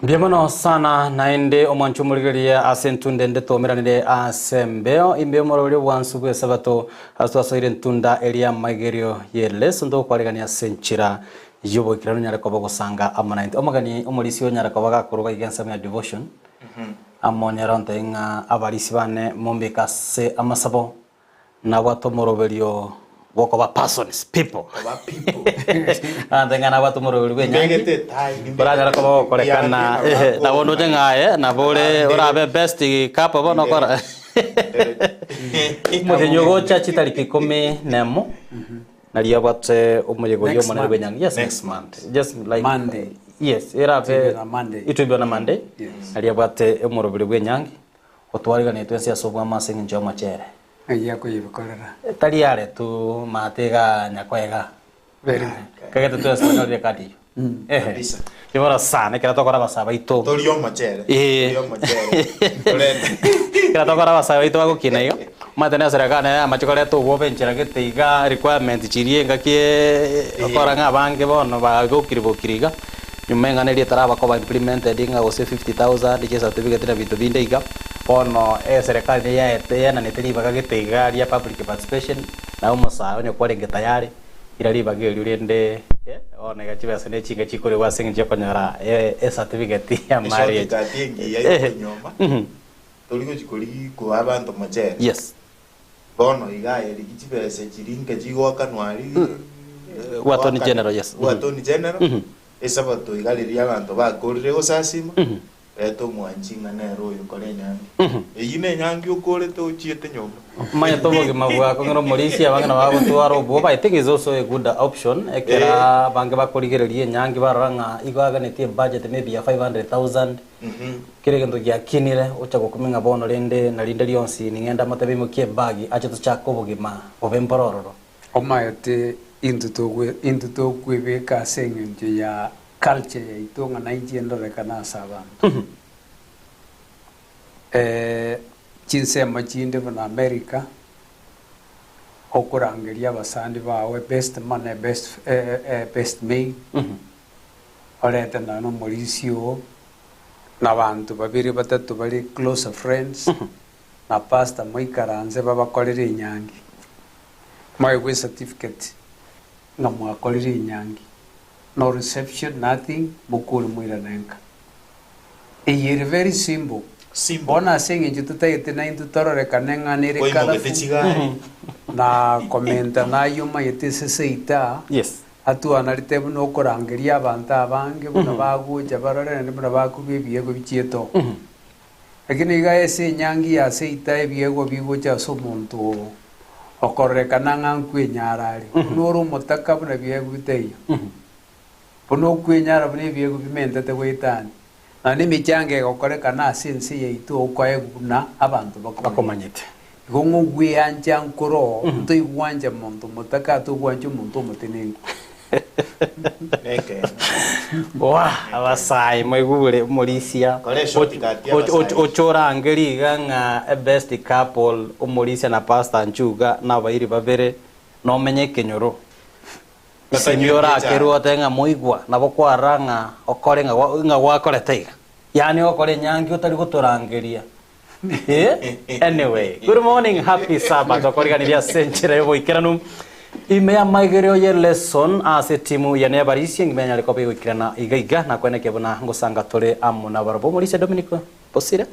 Mbuya mono sana naende omwancho omorigereria ase entunda ende twaumeranire ase embeo imbe omoroberi obwansu bw'esabato ase twasoire entunda eria amaigerio y'eleso ntogokwarigania ase enchera y'oboikeranu onyare koba ogosanga amo naintwe. Omogeni omorisia onyare koba gakoruga iga ensemo ya devotion amo onyare ontebie ng'a abarisia bane mombeke ase amasabo Nabwate omoroberio bw'okoba persons, people. Koba people. Abanto ng'a nabwate omoroberio bw'enyangi. Mbegete etai, nimbegete Oranyare koba ogokorekana, ebiaga ehe, nabo nabo ndoche ng'a aye nabo ore Abande. orabe best couple bono okora. Omotienyi ogocha chitariki ikomi nemo, nario abwate omoyega oyio Next omonene month. bw'enyangi. Yes, Next next month. Just like Monday. Yes, erabe It will be on a Monday. It will be on a Monday. Yes. Nario abwate omoroberio bw'enyangi. Otwariganetwe ense ase obwamo ase engencho y'omochere. Ng'ai akoyebikorera? Tari are tu maate igaa nyakoe igaa. Very good. Kagete twensi twanyorire ekadi eyio. Ehe. Kabisa. Ribora sana ekero tokora abasae baito. Torie omochere. Ee. Torie omochere. Torente. Ekero tokora abasae baito bagokina iga, omanyete na eserekari nere yamache koreta obwoba enchera gete iga, requirement chiria engaki okora ng'a abange bono bagokire bokire iga. Nyuma eng'ana eria etaraba koba implemented ng'a gose 50,000 chie certificate na binto binde iga, bono eserekari nigo yaete yaenanete ribaga gete iga ria public participation, naye omosae onye kwarenge tayari, ira ribaga erio rende bono iga chibesa ne chinga chikorigwa ase eng'encho yokonyora ecertificate ya marriage. Eshortcut engiya yokonyuoma, tori gochi korigia koa abanto mochere. Yes. Bono iga aye rigia chibesa chiria inke chigoakanwa aria Bwa Attorney General, yes. Bwa Attorney General, esabato iga riria abanto bakorire gosasima, reta omwanchi ng'a nere oyo kore enyangi. Eyio nenyangi okorete ochiete nyomba. Omanyete obogima bwako ng'a nomorisia abange nabo bagotwara obwoba, I think is also a good option ekera abange bakorigereria enyangi barora ng'a igo aganetie ebudget maybe ya 500,000, Kera egento giakinire, ocha gokumia ng'a bono rende na rinde rionsi ning'ende amotebi imokie ebagi ache tochake obogima bobe mborororo. Omaete intwe tokwe intwe tokwebeka ase eng'encho ya culture yaito ng'a nainche ndorekane ase abanto. Chinsemo chinde buna America, okorangeria abasani bao ebest man ebest best mate, Orete nonya nomorisia oo, na abanto babere batato bare closer friends, na pastor moikaranse babakorere enyangi. Moegwe ecertificate ng'a mwakorire enyangi. No reception, nothing, mokore moirane nka. Eye ere very simple. Simple. Bono ase eng'encho totagete naintwe tororekane ng'a nere Oimogete colourful, chigari. na komenta nayio omanyete ase seita, Yes. Atwanarete buna okorangeria abanto abange buna bagocha barore naende buna bakorua ebiegwa bichiete oo. Lakini iga ase enyangi ya seita ebiegwa bigocha ase omonto oo okororekana ng'a nkwenyara are. Buna ore omotaka buna biegwa bitaiyo. Buna okwenyara buna ebiegwa bimentete goetania. Naende emechango egokorekana ase ense yaito okoegwa buna abanto bakomanyete. Bakomanyete. Igo ng'ogweancha nkore oo, ntoigwancha monto motaka atogwancha omonto omotenenku. Nekeene. Wah, abasae mwaigure omorisia Kora eshortcut ya abasae. ochorange riga ng'a ebest couple omorisia na pastor Nchuga na abairi babere nomenye ekenyoro. Isemi orakerwe otebe ng'a moigwa, nabo kwarora ng'a okore ng'a ng'a gwakorete iga. Yaani ogokora enyangi otari gotorangeria. Eh? Anyway, good morning, happy Sabbath. Okoriganiria ase enchera y'oboikeranu. Ime y'amaigerio ye lesson ase etimu yane y'abarisia engima yanyare koba egoikerana iga iga nakweneke buna ngosanga tore amo nabarabwo. Omorisia Dominic Bosire,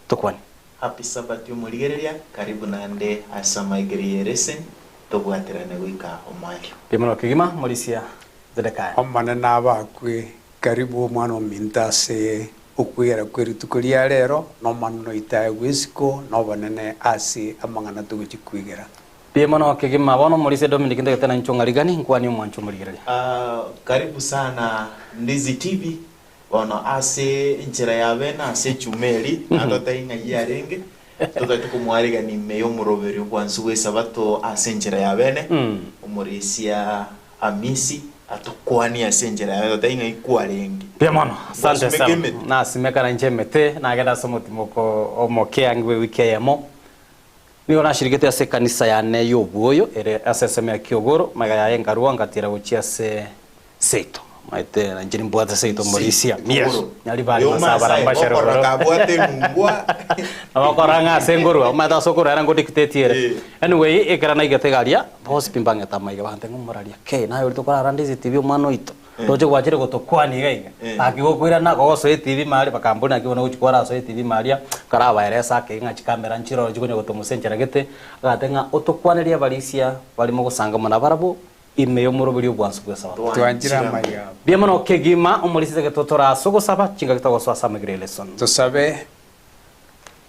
tokwane. Happy Sabbath omorigereria, karibu naende ase amaigerio ye lesson, tobwaterane goika omoerio. Mbuya mono kegima Morisia Zedekiah. Omonene abakwe, karibu omwana ominto ase okwegera kwe rituko ria rero, na Omonene oito aegwe isiko na obonene ase amang'ana togochia kwegera. Mbuya mono kegima. Bono Morisia Dominic ntagete nainche ong'arigani nkwanie omwancho omorigereria. Karibu sana Ndizi TV, Bono ase enchera ya bene ase echuma eri, natotebie ng'ai yarenge, totagete komoaregania ime y'omoroberio bwansi bw'Esabato ase enchera ya bene, omorisia Hamisi atokwanie ase enchera ya bene, totebie ng'ai kwarenge. Mbuya mono, asante Gwasimeka sana. emete. Nasimeka nainche emete, nagenda ase omotimoko omoke ange bw'ewiki eyemo. Nigo nashirigete ase ekanisa yane y'obwoyo ere ase ensemo ya Kiogoro, magega yaye nkarua ngatiira gochia ase seito. Maete na inche nimbwate seito morisia. Yes. Igoro. Nyaribari Oyo masabara Masai, mbashere gokorora igoro. kabwate enungwa. Abakora ng'a ase ngorwa, omanyete ase okorwa ere ngodictate ere. Eh. Anyway, ekero naigete igaria, bosi pi mbang'ete amaiga bante ng'a omoraria kei, naye oria tokorara Ndizi TV omwana oito. Roche gwachire gotokwania iga iga. Eh. Naki gokoirana, gogosoa etv maria, bakamboria naki bono ogochia kwarasoa etv maria, nkarabaeresa ake ng'a chikamera nchiroro chikonya gotomusa enchera gete, agate ng'a otokwanerie abarisia bare mogosanga mono nabarabwo, ime y'omoroberi obwansu bw'Esabato. Twanchire amaiga abo. Mbuya mono kegima omorisia getotora ase ogosaba chingaki togosoa ase amaiga Lesson. Tosabe,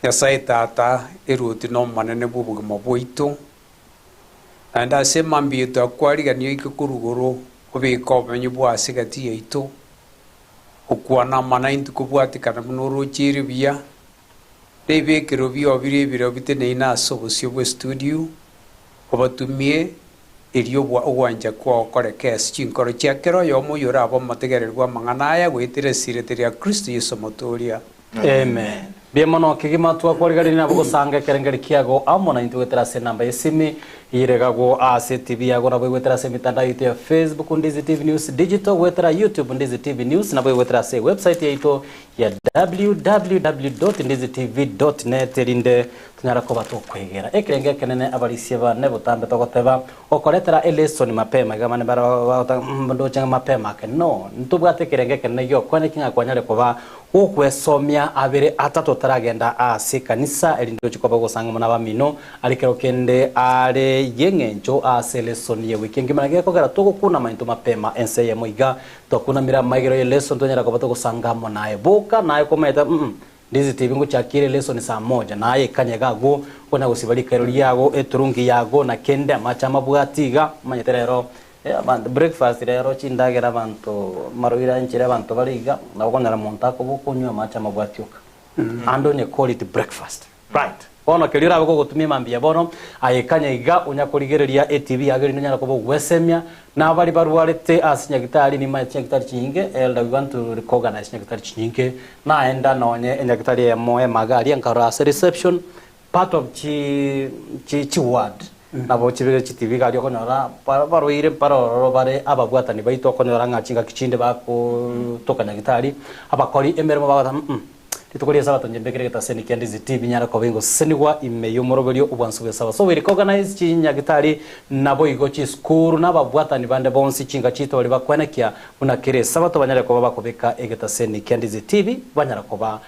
Nyasae Tata, eruoti na omonene bw'obogima bwaito, naende ase emambia yaito akwariganie oike korwa igoro, obeke obomenyo bwao ase egati yaito, okwane amo naintwe kobwatekana buna oroche ere buya, na ebekero biao bire ebireo biteneine ase obosio bw'estudio, obatumie Erio ogwancha kwao koreke ase chinkoro chia kera oyomo oyorabe omotegereri bw'amang'ana aya goetera esirete ria Kristo Yeso Omotooria. Amen. Mbuya mono kegima twakwariganirie nabo gosanga ekerengeri kiago amo naintwe goetera ase enamba y'esimi eyere igagwo ase TV yago nabo goetera ase emitandao yaito ya Facebook Ndizi TV News Digital goetera YouTube Ndizi TV News nabo goetera ase ewebsite yaito ya www.ndizitv.net erinde Tonyare koba tokwegera ekerengo ekenene abarisia bane botambe togoteba okoretera elesson mapema iga abande bare bagoteba mm ndoche ng'a mapema ake no ntobwate ekerengo ekenene giokwana eki ng'a kwanyare koba gokwesomia abere atato otaragenda ase ekanisa erinde oche koba ogosanga mono abamino are kero kende are yeng'encho ase elesson ye wiki engima naki gekogera togokunama intwe mapema ense eyemo iga twakunamire amaegero ye lesson twanyara koba togosanga amo naye boka naye komanyete mm Ndizi TV ngochakire lesson saa moja naye kanya iga agwo okonya gosiba rikairo riago eturungi yago na kende amache amabwati iga omanyete rero eh abanto breakfast rero chindagera abanto maroiro anchire abanto bare iga nabo okonyora monto akoboka onywe amache amabwati oka ande onye call it breakfast right bono keria orabe kogotumia mambia bono aye kanya iga onya korigereria etv yago erinde onyare koba ogwesemia Na baria barwarete ase chinyagitari, nimanye chinyagitari chinyinge, Elder, we want to recognize chinyagitari chinyinge, naenda nonye enyagitari eyemo emaga aria nkarora ase reception, part of chi chi chi ward, nabo chibegete chi TV iga aria okonyora ba barwaire mbare ororo bare ababwatani baito okonyora ng'a chingaki chinde bakotoka nyagitari, abakori emeremo bagoteba mh. Rituko ri'Esabato inche mbekere egetaseni kia Ndizi TV nyare koba ingosesenigwa ime y'omoroberio obwansu bw'Esabato. So we recognize chinyagitari naboigo chisukuru na ababwatani bande bonsi chinka chiito baria bakwenekia buna kera Esabato banyare koba bakobeka egetaseni kia Ndizi TV banyara koba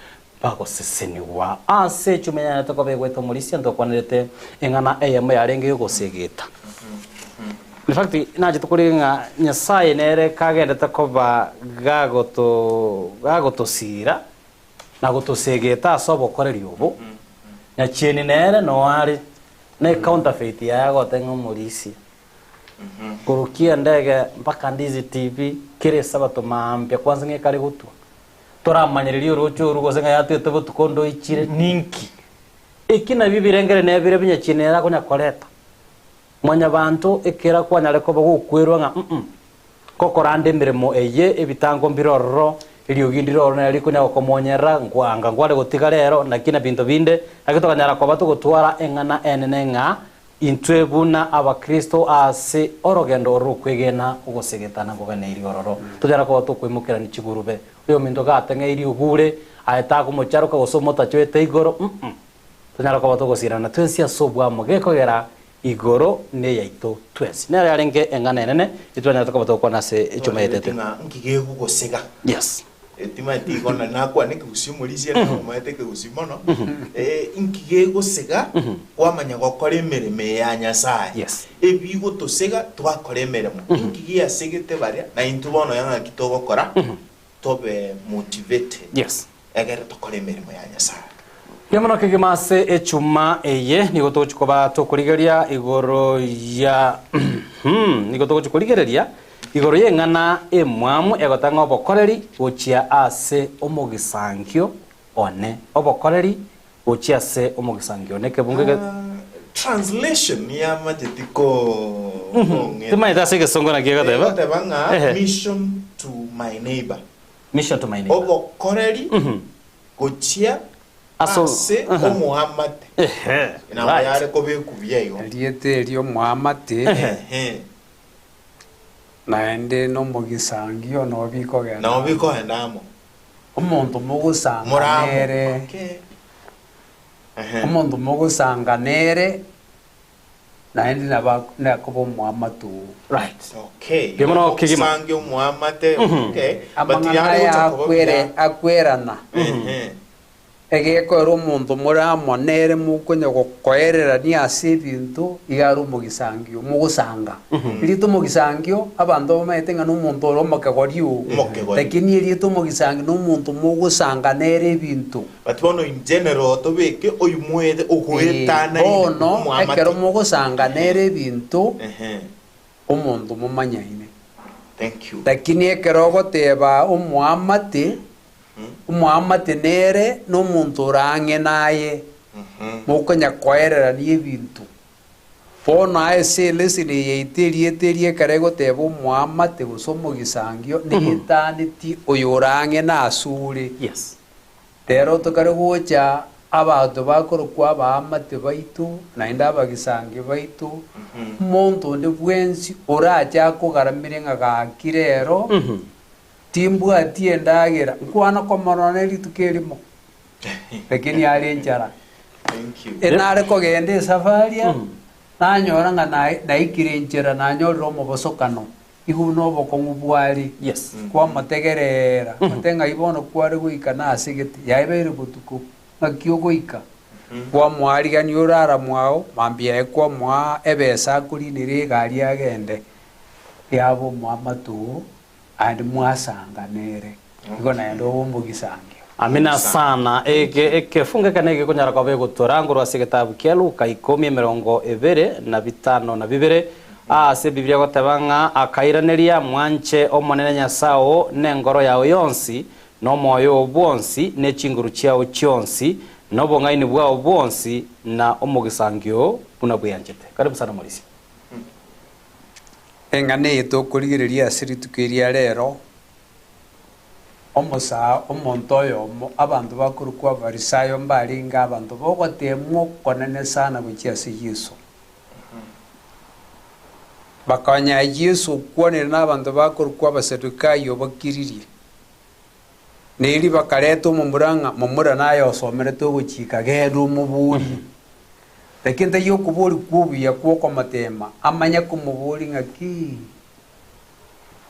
bagosesenigwa. Ase echuma enyarete koba egwete omorisia ntokwanerete eng'ana eyemo yarenge y'ogosegeta. In fact nachete korigia ng'a Nyasaye nere kagendete koba gagoto gagotosiira na gotosegeta ase obokoreri obo, nyachieni nere noo are ne counterfeit yaye agoteba ng'a omorisia. Korukia endege mpaka Ndizi TV kera esabato maambia kwanza ng'a ekare gotwa. Toramanyereria oroche oru gose ng'a yatwete botuko ndoichire ninki? Eki nabio ebirengere nebire binyachieni nere akonya koreta. Mwanyabanto, ekero kwanyare koba gokwerwa ng'a mm ngokorande emeremo eye, ebitango mbire ororo, eriogi ndire ororo nere rikonya gokomonyerera, nkwanga nkware gotiga rero, naki na binto binde, naki tokanyara koba togotwara eng'ana enene ng'a intwe buna Abakristo ase orogendo oro rw'okwegena ogosegetana nkoganeirie ororo, tonyare koba tokoimokerania chigurube. Oyominto gateng'eirie ogure, aye takomocharoka gose omotachoete igoro, mm. Tonyare koba togosirana twensi ase obwamo gekogera igoro neyaito twensi. Nero yarenge eng'ana enene etwanyarete koba togokwana ase echuma Twatebetie yaetete. ng'a nki gegogosega. Yes. Timanyeti igo na nakwane ekegusii omorisia nigo omanyete ekegusii mono. Eh, nki gegosega kwamanya gokora emeremo eye ya Nyasaye. Yes. Ebigotosega twakora emeremo. Nki giasegete baria na intwe bono ng'aki togokora tobe motivated. Yes. Egere tokore emeremo ya Nyasae. Mbuya mono kegima ase echuma eye nigo togochia koba tokorigereria igoro ya nigo togochia korigereria igoro y'eng'ana emwamu egotang'a obokoreri gochia ase omogisangio one obokoreri gochia ase omogisangio one ekebungo ege Translation yamacheti ko kong'eta. Timanyete ase egesongo naki egoteba. Egoteba ng'a Ehe. mission to my neighbor. Mission to my neighbor. Obokoreri gochia Ase o- ase aha. omoamate. Ehe, Nabo right. yare kobekwa buya igo. Erieta erio omoamate. Ehe. Naende nomogisangio noo bikogenda Nao amo. bikogenda amo. Omonto mogosanga More amo. nere, Okay. Ehe. omonto mogosanga nere, naende nabo ak- nakoba omoamate oo. Right. Okay. Kimono kegima. Osange omoamate. Okay. But Amang'ana yare aya gocha koba akwere buya. akwerana. Ehe. Egekoera omonto more amo nere mokonya gokoererania ase ebinto, iga are omogisangio, mogosanga. Erieta omogisangio, abanto bamaete ng'a nomonto ore omokegori oo. Omokegori. Lakini erieta omogisangio nomonto mogosanga nere ebinto. But bono in general tobeke oyumoete ogoetana Eh, bono omoamate. ekero mogosanga nere ebinto, Ehe. omonto momanyaine. Thank you. Lakini ekero ogoteba omoamate, Omoamate nere nomonto ore ang'e naye, mokonya koererania ebinto. Bono ase eleseni eye yaito erieta eri ekero egoteba omoamate gose omogisangio neetaneti oyore ang'e nasore. Yes. Rero tokare gocha abanto bakorokwa abaamate baito naende abagisangio baito, omonto onde bwensi orache akogaramire ng'a gaki rero, Timbwati endagera, nkwana komorora ne rituko erimo, lakini are enchara. Thank you. Enare kogenda esafari aa, nanyora ng'a na- naikire enchera, nanyorire omobosokano, igo buna obokong'u bware. Yes. Kwamotegerera, ote ng'ai bono kware goika nase gete, yaebeire botuko, ng'aki ogoika? Kwamoarigania orara mwao, mambia yaye kwamoa ebesa akorinere egari agende, yaba omoamate oo. Aande mwasanga nere, igo naende obe omogisangio. Amina sana. Eke ekefungo eke nigo gekonyara koba egotora ngorwa ase egetabu kia Luka ikomi emerongo ebere na bitano na bibere, aase Ebibilia egoteba ng'a akairaneria, Mwanche Omonene Nyasae oo nengoro yao yonsi, na omoyo oo bwonsi, ne chinguru chiao chionsi, na obong'aini bwao bwonsi, na omogisangio oo buna bweanchete. Karibu sana Morisia. Eng'ana eye tokorigereria ase rituko eria rero, omosaa omonto oyomo, abanto bakorokwa Abafarisayo mbarenge abanto bogoteemwa okonene sana gochia ase Yeso. Bakanya Yeso okwanire nabanto bakorokwa Abasadukayo obakiririe. Na erio bakareta omomura ng'a momura naye osomerete ogochika, genda omoborie. Lakini taiyo okoboria kw'obuya kw'okomoteema, amanye komoboria ng'aki,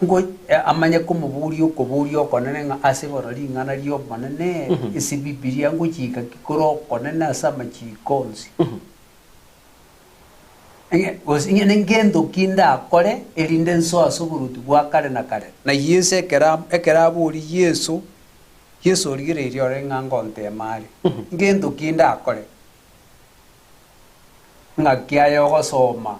ngo amanye komoboria okoboria okonene ng'a ase bono ring'ana ri'Omonene, ase Bibilia ngochika ki kore okonene ase amachiko onsi. Ng'e gose ng'e nengento ki ndakore erinde nsoe ase oboruoti bwa kare na kare? Na Yeso ekero ekero aboria Yeso, Yeso origereirie ore ng'a ngonteema are, ngento ki ndakore? Ng'aki aye ogosoma?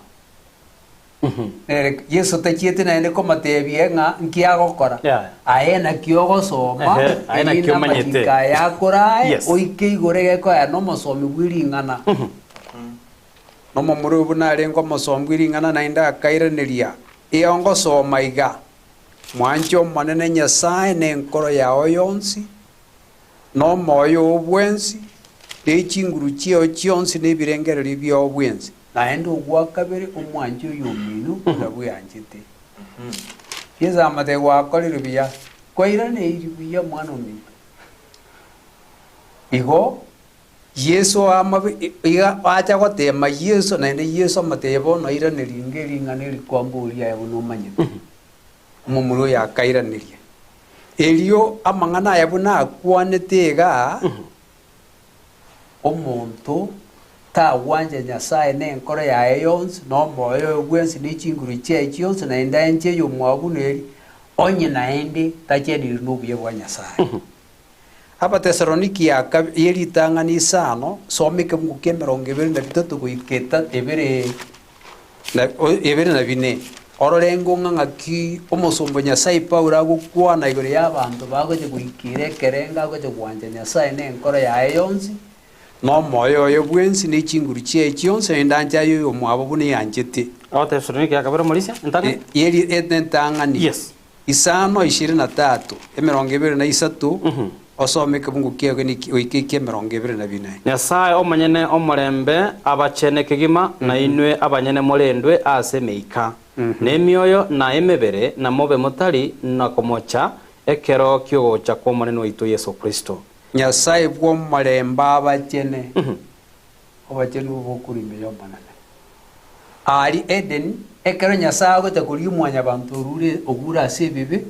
Nere Yeso tachieti naende komotebia ng'a nki agokora. Yaya. Aye naki ogosoma, Ehe, aye naki erinde omanyete. amachiko aya akorae, Yes. oike igoro egekoera nomosomi bwe ring'ana. Nomomura oyo buna arenge omosomi bwe ring'ana naende akairaneria, Iyo ngosoma iga, Mwanche Omonene Nyasae nenkoro yao yonsi, na omoyo oo bwensi, ne chinguru chiao chionsi, na ebirengererio biao bwensi. Naende ogwa kabere omwanche oyomino buna bweanchete. Yeso amatebia, Gwakorire buya, kwairaneiri buya, mwana ominto. Igo Yeso amabe iga acha goteema Yeso, naende Yeso amotebia, Bono iraneria inga ering'ana eri kwamboria aye buna omanyete. Omomura oyo akairaneria, Erio amang'ana aya buna akwanete iga, omonto tagwancha Nyasae nenkoro yaye yonsi, na omoyo oye bwensi, ne chinguru chiaye chionsi, naende aenche eyomwabo buna eri, onye naende tacheniri nobuya bwa Nyasae. Abatesaloniki ya kabe ye ritang'ani isano, soma ekebugu kia emerongo ebere na bitato goika eta ebere na ebere na bine, orore ng'o ng'aki omosomba o Nyasae Paulo agokwana igoro y'abanto bagocha goikera ekerengo agocha gwancha Nyasae nenkoro yaye yonsi, na omoyo oye bwensi, ne chinguru chiaye chionsi, naende anche aye oyomwabo buna eyanchete. Abatesaloniki ya kabere omorisia, entang'ani. Ye entang'ani. Yes. Isano ishirini na tatu, emerongo ebere na isato, osome ekebungo kiaye goika eki'emerongo ebere na bine. Nyasae omonyene omorembe abachene kegima, na inwe abanyene morendwe ase emeika. Na emioyo na emebere namobe motari na komocha ekero ki'ogocha kw'Omonene oito Yeso Kristo. Nyasae bw'omorembe abachene, obachenu obokorwa ime y'Omonene. Aaria Edeni, ekero Nyasae agocha korigia mwanyabanto orure ogure ase ebibe,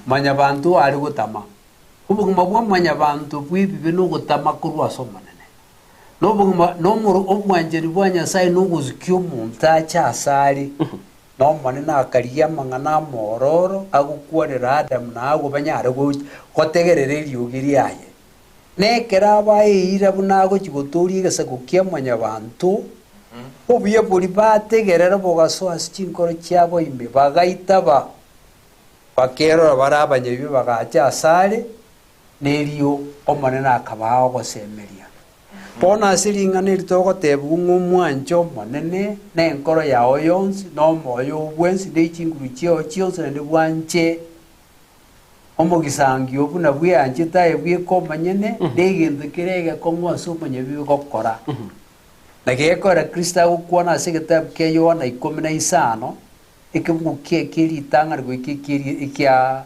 mwanyabanto oo are gotama. Obogima bwa mwanyabanto bw'ebibe nogotama korwa ase Omonene. Na obogima na omoro obwanchani bwa Nyasae nogosukia omonto ache asare. Na Omonene akarigia amang'ana amororo agokwanera Adamu na Hawa banyare gotegerera eriogi riaye. Na ekero abae eira buna agochia gotooria egesaku kia Mwanyabaanto, obuya boria bategerera bogasoa ase chinkoro chiabo ime, bagaitaba, bakerora bare abanyabibe bagacha asare, na erio Omonene akabaa ogosemeria. Bono ase ring'ana eri togotebigwa ng'a omwanche Omonene nenkoro yao yonsi, na omoyo oo bwensi, ne chinguru chiao chionsi, naende bwanche omogisangio oo buna bweanchete aye bweka omonyene, negento kere egekong'u ase omonyabibe gokora. Na gekogera Kristo agokwana ase egetabu kia Yohana ikomi na isano, ekebungo kiaye kie ritang'ani goika eki'eria ekia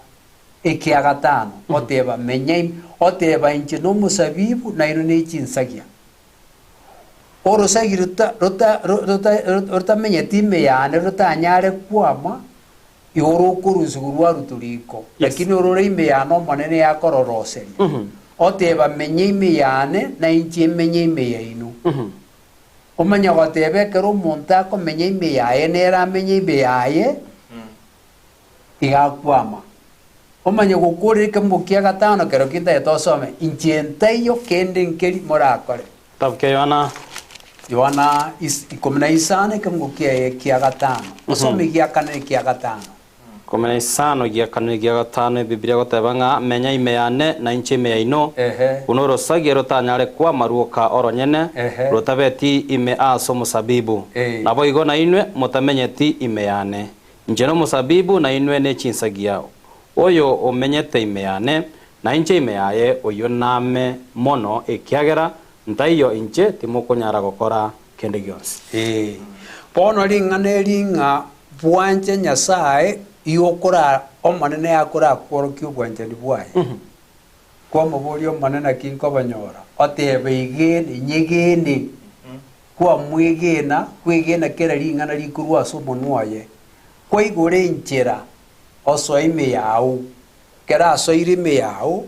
ekia gatano, oteba, Menya ime, oteba, Inche nomosabibu, na inwe nechinsagia. Orosagi rota rota rota rotamenyeti ime yane rotanyare kwama, igo rokorusigwa rwarutwa riko. Lakini orore ime yane Omonene yakororoseria. Oteba, Menya ime yane, na inche menye ime yaino. Omanye goteba ekero omonto akomenya ime yaye nere amenye ime yaye, iga akwama. Omanye gokoorera ekemogo kia gatano kero kintagete osome, inche ntaiyo kende nkeri morakore. Kitabu kia Yohana. Yohana is ikomi na isano ekemogo kiaye kia gatano. Osome egia kane na ekia gatano. Ikomi na isano gia kane na egia gatano Ebibilia egoteba ng'a, Menya ime yane, na inche ime yaino, Ehe. buna orosagia rotanyare kwama rwoka oronyene, Ehe. rotabeti ime ase omosabibu, Eh. naboigo nainwe motamenyeti ime yane. Inche nomosabibu, na inwe nechinsagia. Oyo omenyete ime yane, na inche ime yaye, oyio name mono, ekiagera ntaiyo inche timokonyara gokora kende gionsi. Ee, bono ring'ana eri ng'a bwanche Nyasae igo okora Omonene akorakworokia obwanchani bwaye. Kwamoboria Omonene naki nkobonyora, oteba egene, nyegene. Kwamwegena, kwegena kera ring'ana rikorwa ase omonwa oye, kwaigora enchera osoe ime yao. Ekero asoire ime yao,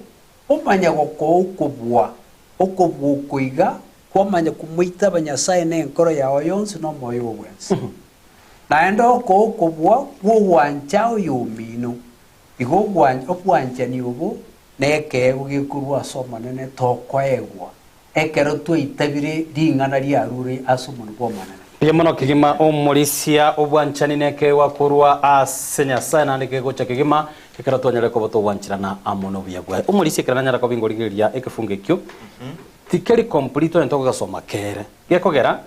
omanya gokoa okobua, okobua oko iga kwamanya komoitaba Nyasae nenkoro yao yonsi na omoyo oo bwensi. Naende okoa okobua kw'ogwancha oyomino. Igo obwanchani obo nekeegwa gekorwa ase Omonene tokoegwa Ekero twaitabire ring'ana riarure ase omonwa bw'Omonene. Mbuya mono kegima omorisia obwanchani nekeegwa korwa ase Nyasae naende kegocha kegima ekero twanyarire koba togwancherana amo nobuya bwaye. Omorisia ekero nanyara koba ingorigereria ekefungo ekio tikeri complete onye togogesoma kere gekogera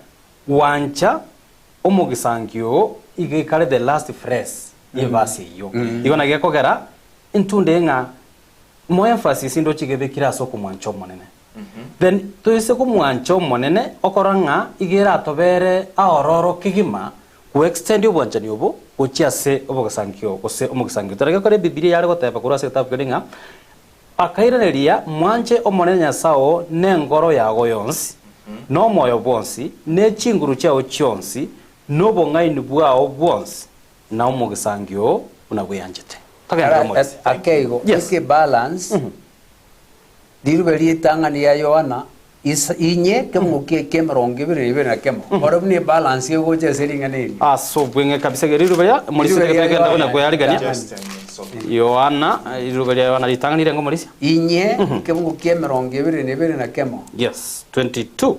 gwancha omogisangio oo iga ekare the last phrase ye verse eyio. Igo naki gekogera intunde ng'a More emphasis ndoche iga ebekire ase okomwancha Omonene. Then toise komwancha Omonene okora ng'a iga eratobere aororo kegima go extend obwanchani obo gochia ase obogesangio gose omogisangio. Tore gekora ebibilia yare goteba korwa ase egetabu keria ng'a akairaneria mwanche Omonene Nyasae oo nengoro yago yonsi, na omoyo bwonsi, ne chinguru chiao chionsi, na obong'aini bwao bwonsi, na omogisangio oo buna bweanchete. Togenderere omorisia. Ake igo, Yes. eke balance, riruba ritang'ani ya Yohana, isa inye kemo kie emerongo ebere na ebere na kemo. Ore buna ebalance egocha ase ring'ana erio. Ase obweng'e kabisa iga riruba ria omorisia Riruba ria togende Yohana buna kweyarigania. ritang'ani. Yohana, riruba ria Yohana ritang'ani rirengo omorisia? Inye ekemungo kia emerongo ebere na ebere na kemo. Yes, 22.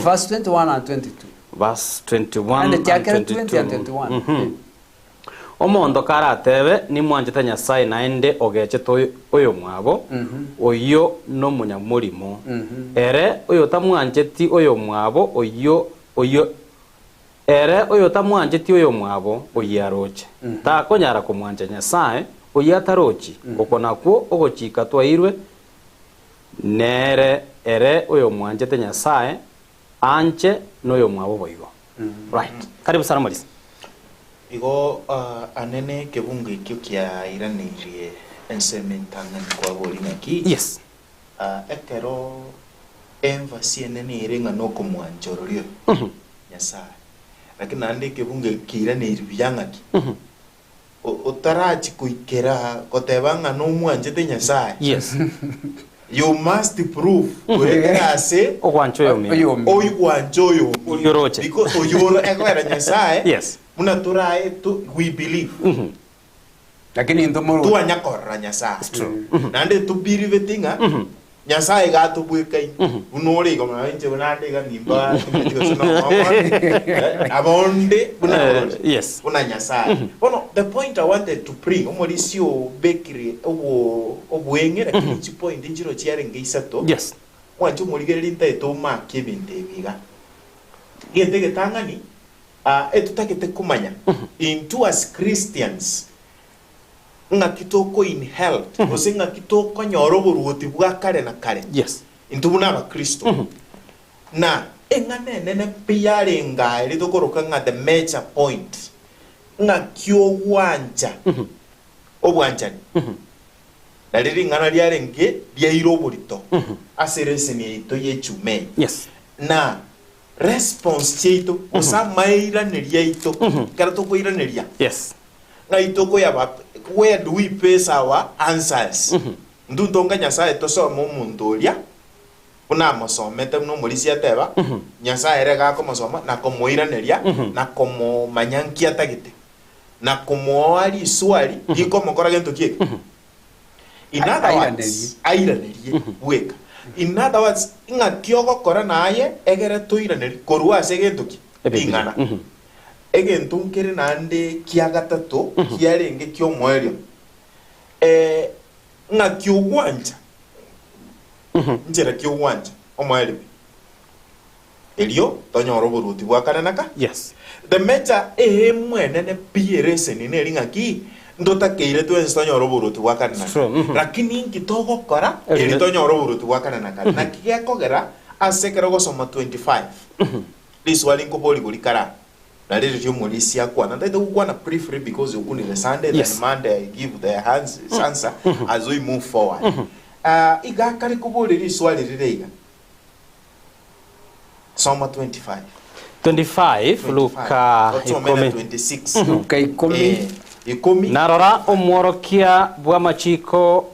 Verse 21 and 22. Verse 21 And and chakera 20 and 22. 21. Mhm. Omonto karatebe, Nimwanchete Nyasae naende ogechete oyo- oyomwabo, oyio nomonyamorimo. Ere oyotamwancheti oyomwabo oyio oyio ere oyotamwancheti oyomwabo oyio aroche, takonyara komwancha Nyasae oyio atarochi. Oko nakwo ogochika twairwe Nere ere oyomwanchete Nyasae, anche noyomwabo boigo. Right. Karibu sana Morisi. Igo anene ekebungo ekio kiairaneirie ensemo entang'ani kwaboria ng'aki? Yes. Ekero emphasis enene ere ng'a nokomwancha ororia oyo Nyasae, lakini naende ekebungo eke kiairaneirie buya ng'aki? Otarachi goikera goteba ng'a nomwanchete Nyasae, Yes. you must prove goetera ase Ogwancha oyomino. Oyomino. oigwancha oyomino. Oria oroche. Because oyio oro egoera Nyasae, Yes. buna torae to, we believe. Lakini intwe moroche. Twanya korora Nyasae. It's true. Naende tobiribeti ng'a Nyasae iga atobwekaine, buna ore igo nonya inche buna ande iga nimba timanyeti gose nomong'o eh, nabo onde buna Eh, orori, yes. buna Nyasae. Bono the point I wanted to bring, omorisia obekire obo obweng'e lakini chipoint nchiro chiarenge isato, Yes. mwanche omorigereria ntaete omake ebinto ebi iga. Egento egetang'ani, ah, etotagete komanya, intwe as Christians, Ng'aki toko inherit, gose ng'aki tokonyora oboruoti bwa kare na kare, Yes. intwe buna Abakristo. Na eng'ana enene pi yarenge aa eria tokoroka ng'a the major point, ng'aki ogwancha obwanchani. Nario ring'ana riarenge riaire oborito ase ereseni yaito y'echuma eye. Yes. Na response chiaito, gose amairanerio aito, ekero tokoiraneria, Yes. Ng'ai tokoyaba where do we base our answers? Intwe ntonga Nyasaye tosome omonto oria buna amosomete buna omorisia ateba, Nyasaye ere iga akomosoma na komoiraneria na komomanya nki atagete na komoa riswari rikomokora gento ki eke? In other words, airanerie bweka. In other words, ng'aki ogokora naye egere toiranerie korwa ase egento ki? Ebibilia. Ring'ana. Egento nkere naende kia gatato kiarenge ki'omoerio, eh, ng'aki ogwancha, nchera ki ogwancha omoerio pi, erio tonyore oboruoti bwa kare na kare. Yes. The major eemu enene pi ere eseni neri ng'aki ntotakeire twensi tonyore oboruoti bwa kare na True, kare. mhm. Lakini inki togokora Erinde- eri tonyore oboruoti bwa kare na kare? Naki gekogera ase ekero ogosoma 25 Riswali nkoborigwa rikara na riria ri'omorisia akwana. Ntaete gokwana briefly because okunire Sunday Yes. then Monday I give the hands, answer as we move forward. Ah, iga akare koboria riswali rire iga. Soma 25. 25 Luka Otsome na ikomi. 26. Luka ikomi. Eh, ikomi. Narora omworokia bw'amachiko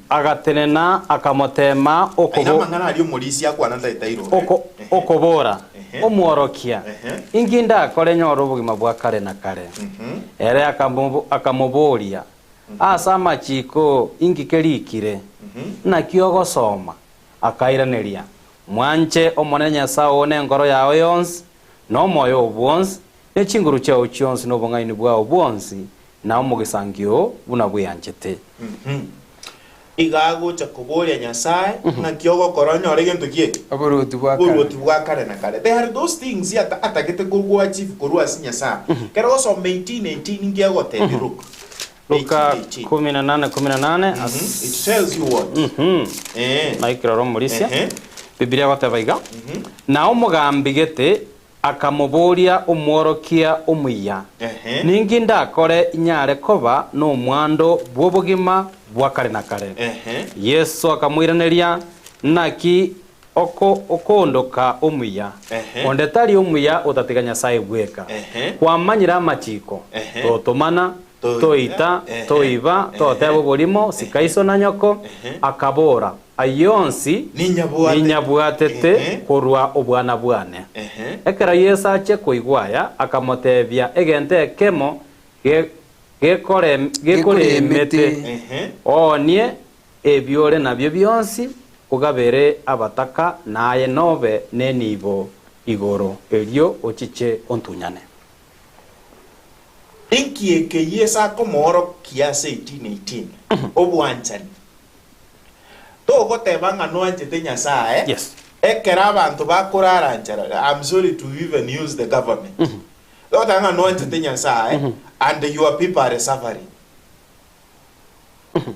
agatenena akamoteema Aye okobo, namang'ana aria omorisia akwana ntaete airore. oko, Ehe. okobora, Ehe. Omworokia, Ehe. inki ndakore nyore obogima bwa kare na kare? Ere akamobo- akamoboria, Ase amachiko inki kerikire? Naki ogosoma? Akairaneria, Mwanche Omonene Nyasae oo nenkoro yao yonsi, na omoyo oo bwonsi, ne chinguru chiao chionsi na obong'aini bwao bwonsi, na omogisangio oo buna bweanchete. Iga agocha koboria Nyasae, Ng'aki ogokora onyore gento ki eke? Oboruoti bwa kare. Oboruoti bwa kare na kare. There are those things ata atagete korwa achieve korwa ase Nyasae. Ekero ogosoma 18:18 inki egotebia Luke? Luka 18:18. 18:18 It tells you what? Eh. Naikire omorisia. Ehe. Biblia egoteba iga, Na omogambi gete Akamoboria omworokia omuya, Ehe. Ninki ndakore inyare koba nomwando bw'obogima bwa kare na kare? Ehe. Yeso akamoiraneria, Naki oko okoondoka omuya? Ehe. Onde tari omuya otatiga Nyasae bweka. Ehe. Kwamanyire amachiko, Ehe. Totomana, Toita, toita, ehe, toiba, ehe. toteba oborimo, sika iso na nyoko. Ehe. Akabora, Ayio onsi Ninyabwatete. ninyabwatete Ehe. korwa obwana bwane. Ehe. Ekero Yeso achia koigwa aya, akamotebia, Egento ekemo ge- gekore- gekoremete, Ehe. oonie ebi ore nabio bionsi, ogabere abataka, naye nobe nenibo igoro, erio ochiche ontunyane. Inki eke Yeso akomoorokia ase 1818? Obwanchani. Togoteba ng'a nwanchete Nyasae Yes. ekero abanto bakorara nchara, I'm sorry to even use the government. Togoteba ng'a nwanchete Nyasae and your people are suffering.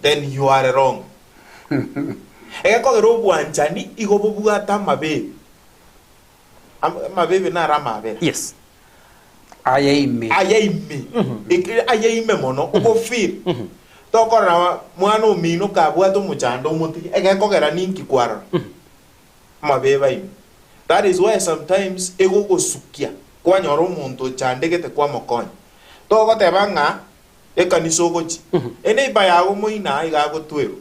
Then you are wrong. Egekogera obwanchani igo bobwate amabebi. Am- Amabebi naro amabera. Yes. Aya ime. Aya ime. Ekere aya ime mono, ogofeel. Tokorora mwana omino kabwate omochando omotige, egekogera ninki kwarora? Amabeba ime. That is why sometimes egogosukia kwanyora omonto ochandegete kwamokonya. Togoteba ng'a ekanisa ogochia, eneighbor yago moino iga agotwerwa.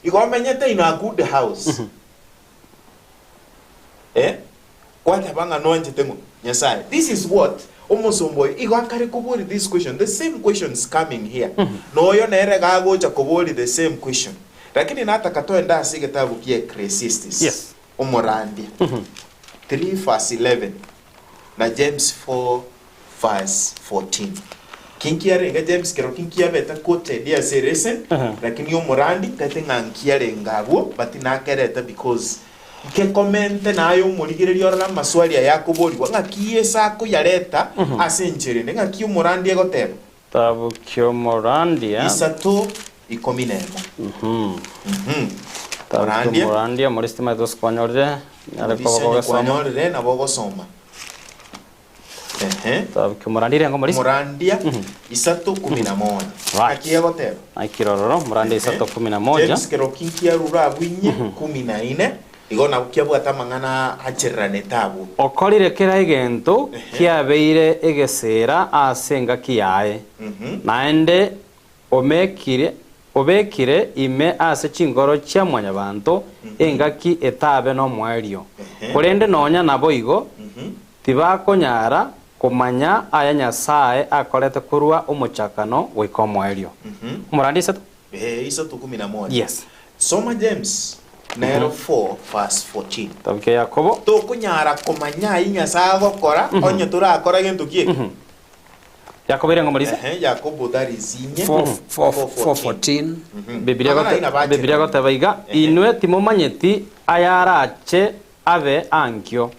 Igo omenyete in a good house. Eh, kwateba ng'a nwanchete ng'o? Nyasaye. This is what omosomba oyo igo akare koboria this question, the same questions coming here. Na oyo nere iga agocha koboria the same question. Lakini nataka toende ase egetabu kia Ecclesiastes, Yes. omorandia, 3 verse 11 na James 4 verse 14. Ki nkiarenge James kero ki nkiabete quoted ase ereseni, lakini omorandi nkaete ng'a nkiarenge abwo but nakerete because nkekomente naye omorigereria orore amaswali aya akoborigwa ng'aki Yeso akoyareta ase enchera ende, ng'aki omorandi egoteba. Kitabu ki'omorandia. Isato ikomi nemo. Kitabu Morandia. ki'omorandia omorisia timanyete gose kwanyorire nyare koba Omorisia onye kogesoma. kwanyorire nabo ogosoma. Ehe. Kitabu ki'omorandia erengo omorisia. Morandia isato kumi na moja. Right. Naki egoteba? Naikire ororo morandia isato kumi na moja. James kero ki nkiarure abwo inye kumi na ine, igo nabwo kiabwate amang'ana achereranete abwo. Okorire kera egento kiabeire egeseera ase engaki yaye, naende omekire obekire ime ase chinkoro chia Mwanyabaanto engaki etabe nomoerio. Korende nonya naboigo tibakonyara komanya aya Nyasae akorete korwa omochakano goika omoerio. Omorandi isato. Ee, isato kumi na moja. Yes. Soma James nero 4 verse 14. Kitabu kia Yakobo. Tokonyara komanya ayio Nyasae agokora onye torakora gento kieke. Yakobo ere ng'omorisia. Ehe, Yakobo that is inye. 4:14. Biblia Amang'ana gote- aino abachire. Biblia goteba iga, Ehe. Inwe timomanyeti ayarache abe ankio,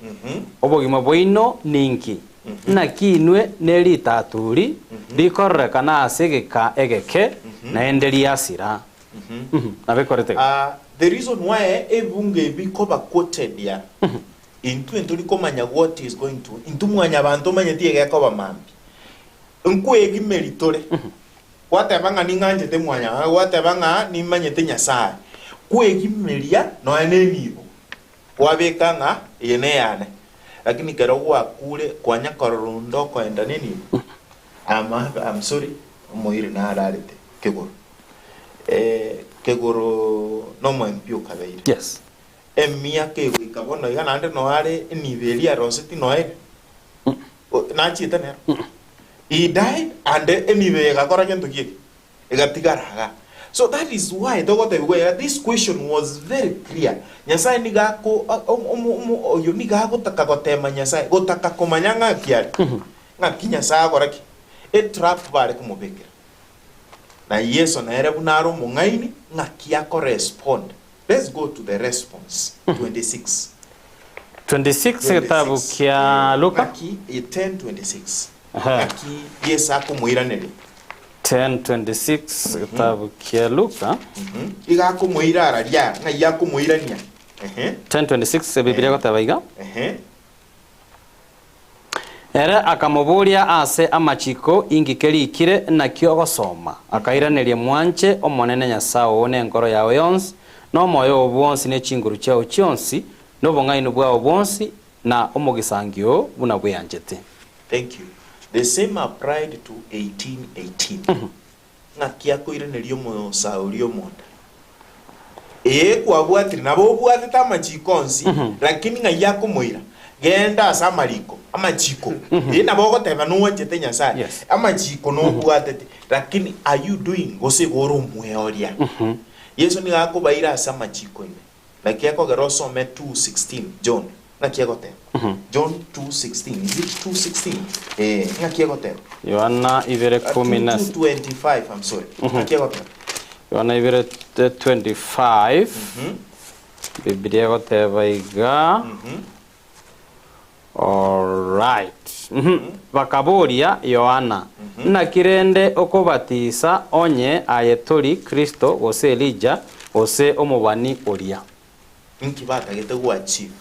obogima bwaino ninki? Naki inwe neritaturi rikororekana ase egeka egeke, naende riasira. Nabekorete iga. Ah, the reason why ebunge ebi koba quoted ya Intwe ntori komanya what is going to, intwe mwanyabanto omanyeti egekoba mambia. Nkwegimeri tore. Gwateba ng'a ning'anchete mwanyabanto, gwateba ng'a nimanyete Nyasaye. Kwegimeria nonya na enibo, kwabeka ng'a eye neyane. Lakini kero gwakure kwanya korora onde okoenda nenibo, I'm, I'm sorry, omoiri nararete kegoro. Eh, kegoro nomoempi okabeire. Yes. Emiaka egoika bono iga naende noe are enibo eria aroseti noe ere? O- Nachiete nero. He died and enibo eye egakora gento ki eke? Egatigara igaa. So that is why togotebigwa iga this question was very clear. Nyasaye nigo ako a- omo omo omo oyo nigo agotaka gotema Nyasaye, gotaka komanya ng'aki are, ng'aki Nyasaye agora ki? Etrap bare komobekera. Na Yeso nere buna are omong'aini, ng'aki akorespond. Let's go to the response 26. 26 egetabu kia Luka. Ng'aki 10:26. Aha. Ng'aki Yeso akomoiraneria. 10:26 egetabu kia Luka. Iga akomoira araria, ng'ai akomoirania. Ehe. 10:26 Ebibilia egoteba iga. Ehe. Ere akamoboria ase amachiko, Inki kerikire? Naki ogosoma? Akairaneria, Mwanche Omonene Nyasae oo nenkoro yao yonsi, na omoyo oo bwonsi, ne chinguru chiao chionsi, na obong'aini bwao bwonsi, na omogisangio oo buna bweanchete. Thank you. The same applied to 1818. Ng'aki akoiraneria omosauri omonda? Ee, kwabwatire, nabo obwatete amachiko onsi, lakini ng'ai akomoira? Genda ase amariko, amachiko. Ee, nabo ogoteba nwanchete Nyasae, Yes. amachiko nobwatete, lakini are you doing gose igo ore omweoria? Yeso nigo akobaira ase amachiko ime. Naki ekogera osome 2:16 John, ng'aki egoteba? John 2:16, is it 2:16? Eh, ng'aki egoteba? Yohana ibere kumi na 2:25, I'm sorry. Ng'aki egoteba? Yohana ibere 25 Biblia egoteba iga Alright. Bakaboria Yohana, Naki rende okobatisa onye aye tori Kristo, gose Elija, gose omobani oria? Inki batagete go achieve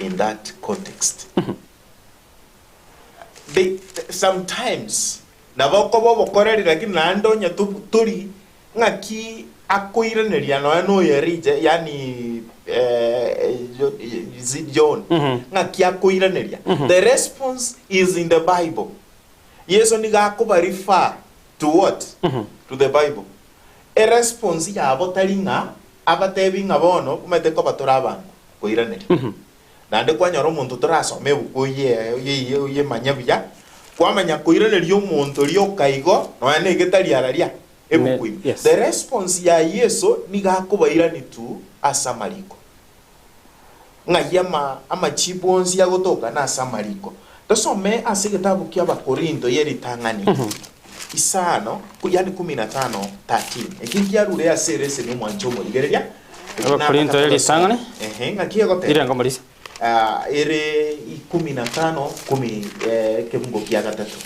in that context? They, sometimes nabo okoba obokoreri lakini naende onye tori ng'aki akoiraneria nonya na oyo Elija yaani John ng'aki akoiraneria. The response is in the Bible. Yeso nigo akoba refer to what? To the Bible. Eresponse yabo tari ng'a abatebi ng'a bono omanyete koba tore abango koiraneria. Naende kwanyora omonto torasome ebuku oyemanye buya, kwamanya koiraneria omonto rioka igo, nonya na egetari araria ebuku ime. Yes. The response ya Yeso nigo akobairani tu ase amariko. Ng'ai ama amachibu onsi agotoka nase amariko. Tosome ase egetabu kia Abakorinto ye ritang'ani isano, yaani kumi na tano 13. Eki nkiarure ase ereseni omwanche omorigereria. Eki Abakorinto nataka ye ritang'ani. Ehe, ng'aki egoteba? Irengo morisia. Ah, ere ikumi na tano kumi eh, ekefungo kia gatato.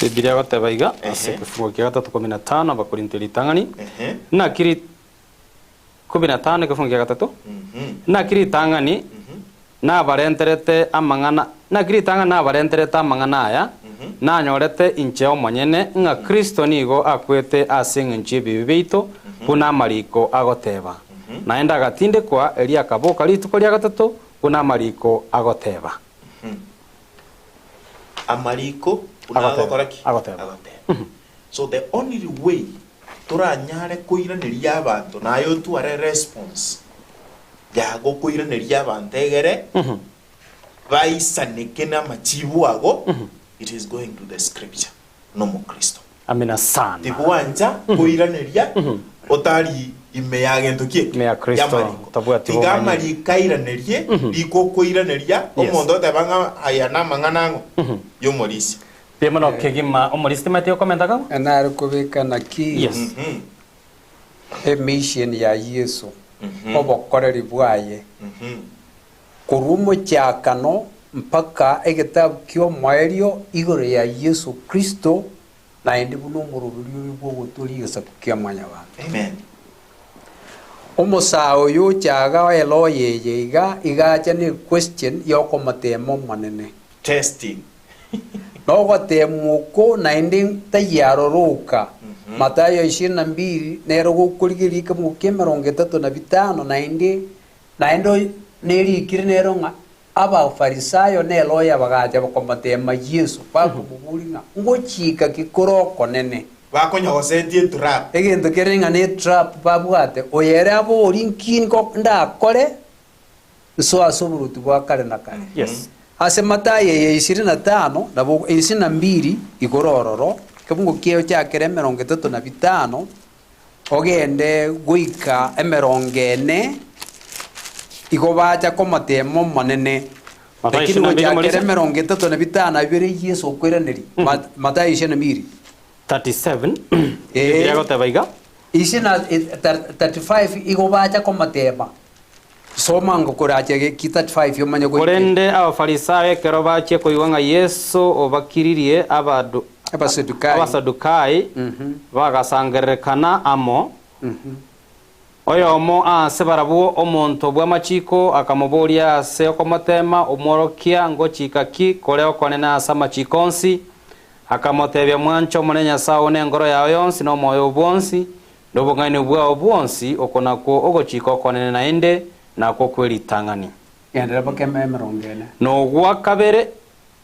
Bibilia egoteba iga ase Ehe. ekefungo kia gatato kumi na tano Abakorinto ritang'ani. Ehe. Naki ri kumi na tano ekefungo kia gatato. Mhm. Naki ritang'ani Mhm. nabarenterete amang'ana, naki ritang'ani nabarenterete amang'ana aya, nanyorete inche omonyene, ng'a Kristo nigo akwete ase engencho y'ebibe biaito, buna amariko agoteba. Naende agatindekwa, erio akaboka rituko ria gatato, buna amariko agoteba. Amariko buna Agoteba, agokora ki? agoteba. Agoteba. So the only way toranyare koiraneria abanto naye otware response yagokoiraneria abanto egere baisaneke namachibu ago, it is going to the scripture nomokristo. Amina sana. Tibwancha koiraneria otari ime ya gento ki eke? Ime ya Kristo, Y'amariko. tabwati Tiga bomanyi. amariko airanerie, riko okoiraneria, Yes. omonto oteba ng'a aya namang'ana ang'o? Y'omorisia. Mbuya mono kegima omorisia timanyeti gokomenta kagwa? Nare kobeka naki Yes. Mhm. Emission ya Yeso, Mhm. obokoreri bwaye, Mhm. korwa omochakano mpaka egetabu ki'omoerio igoro ya Yeso Kristo, naende buna omoroberi oyo bw'ogotoria egesaku kia mwanyabanto. Amen. Omosae oyo ochaga oeloya eye iga, iga acha ne question yokomoteema Omonene. Testing. Nogoteemwa oko naende tayaroroka. Mathayo ishirini na mbili nero gokorigereria ekemogo ki'emerongo etato na bitano naende naende oyo nerikire nero ng'a Abafarisayo neloya bagacha bakomoteema Yeso, bakomoboria ng'a ngochika ki kore okonene? Bakonyogosetie etrap. Egento kere ng'a netrap babwate, oyo ere aborie nki ndakore Nsoe ase oboruoti bwa kare na kare. Yes. Ase Matayo eye ishirini na tano, nabo ishirini na mbili igoro ororo, ekebungo kiaye ochakere emerongo etato na bitano, ogende goika emerongo ene, igo bacha komoteema Omonene. Matayo Lakini ishirini na mbili gochakera omorisia. emerongo etato na bitano na bibere Yeso okoiraneria. Matayo ishirini na mbili. 37 Eh. Biblia egoteba iga. Ishirini na 35 igo bacha komoteema. Soma ngokorache geki 35 omanye goika. Korende Abafarisayo ekero bachia koigwa ng'a Yeso obakiririe abadu Abasadukai. Abasadukai, bagasangererekana amo. Oyomo ase barabwo, omonto bw'amachiko, akamoboria ase okomoteema, Omworokia, ngochika ki kore okonene ase amachiko onsi? Akamotebia, Mwanche Omonene Nyasae oo nengoro yao yonsi, na omoyo oo bwonsi, Nobong'aini bwao bwonsi, oko nakwo ogochika okonene naende nakwo kwe ritang'ani. Genderera mpaka emerongo ene. Nogwa kabere,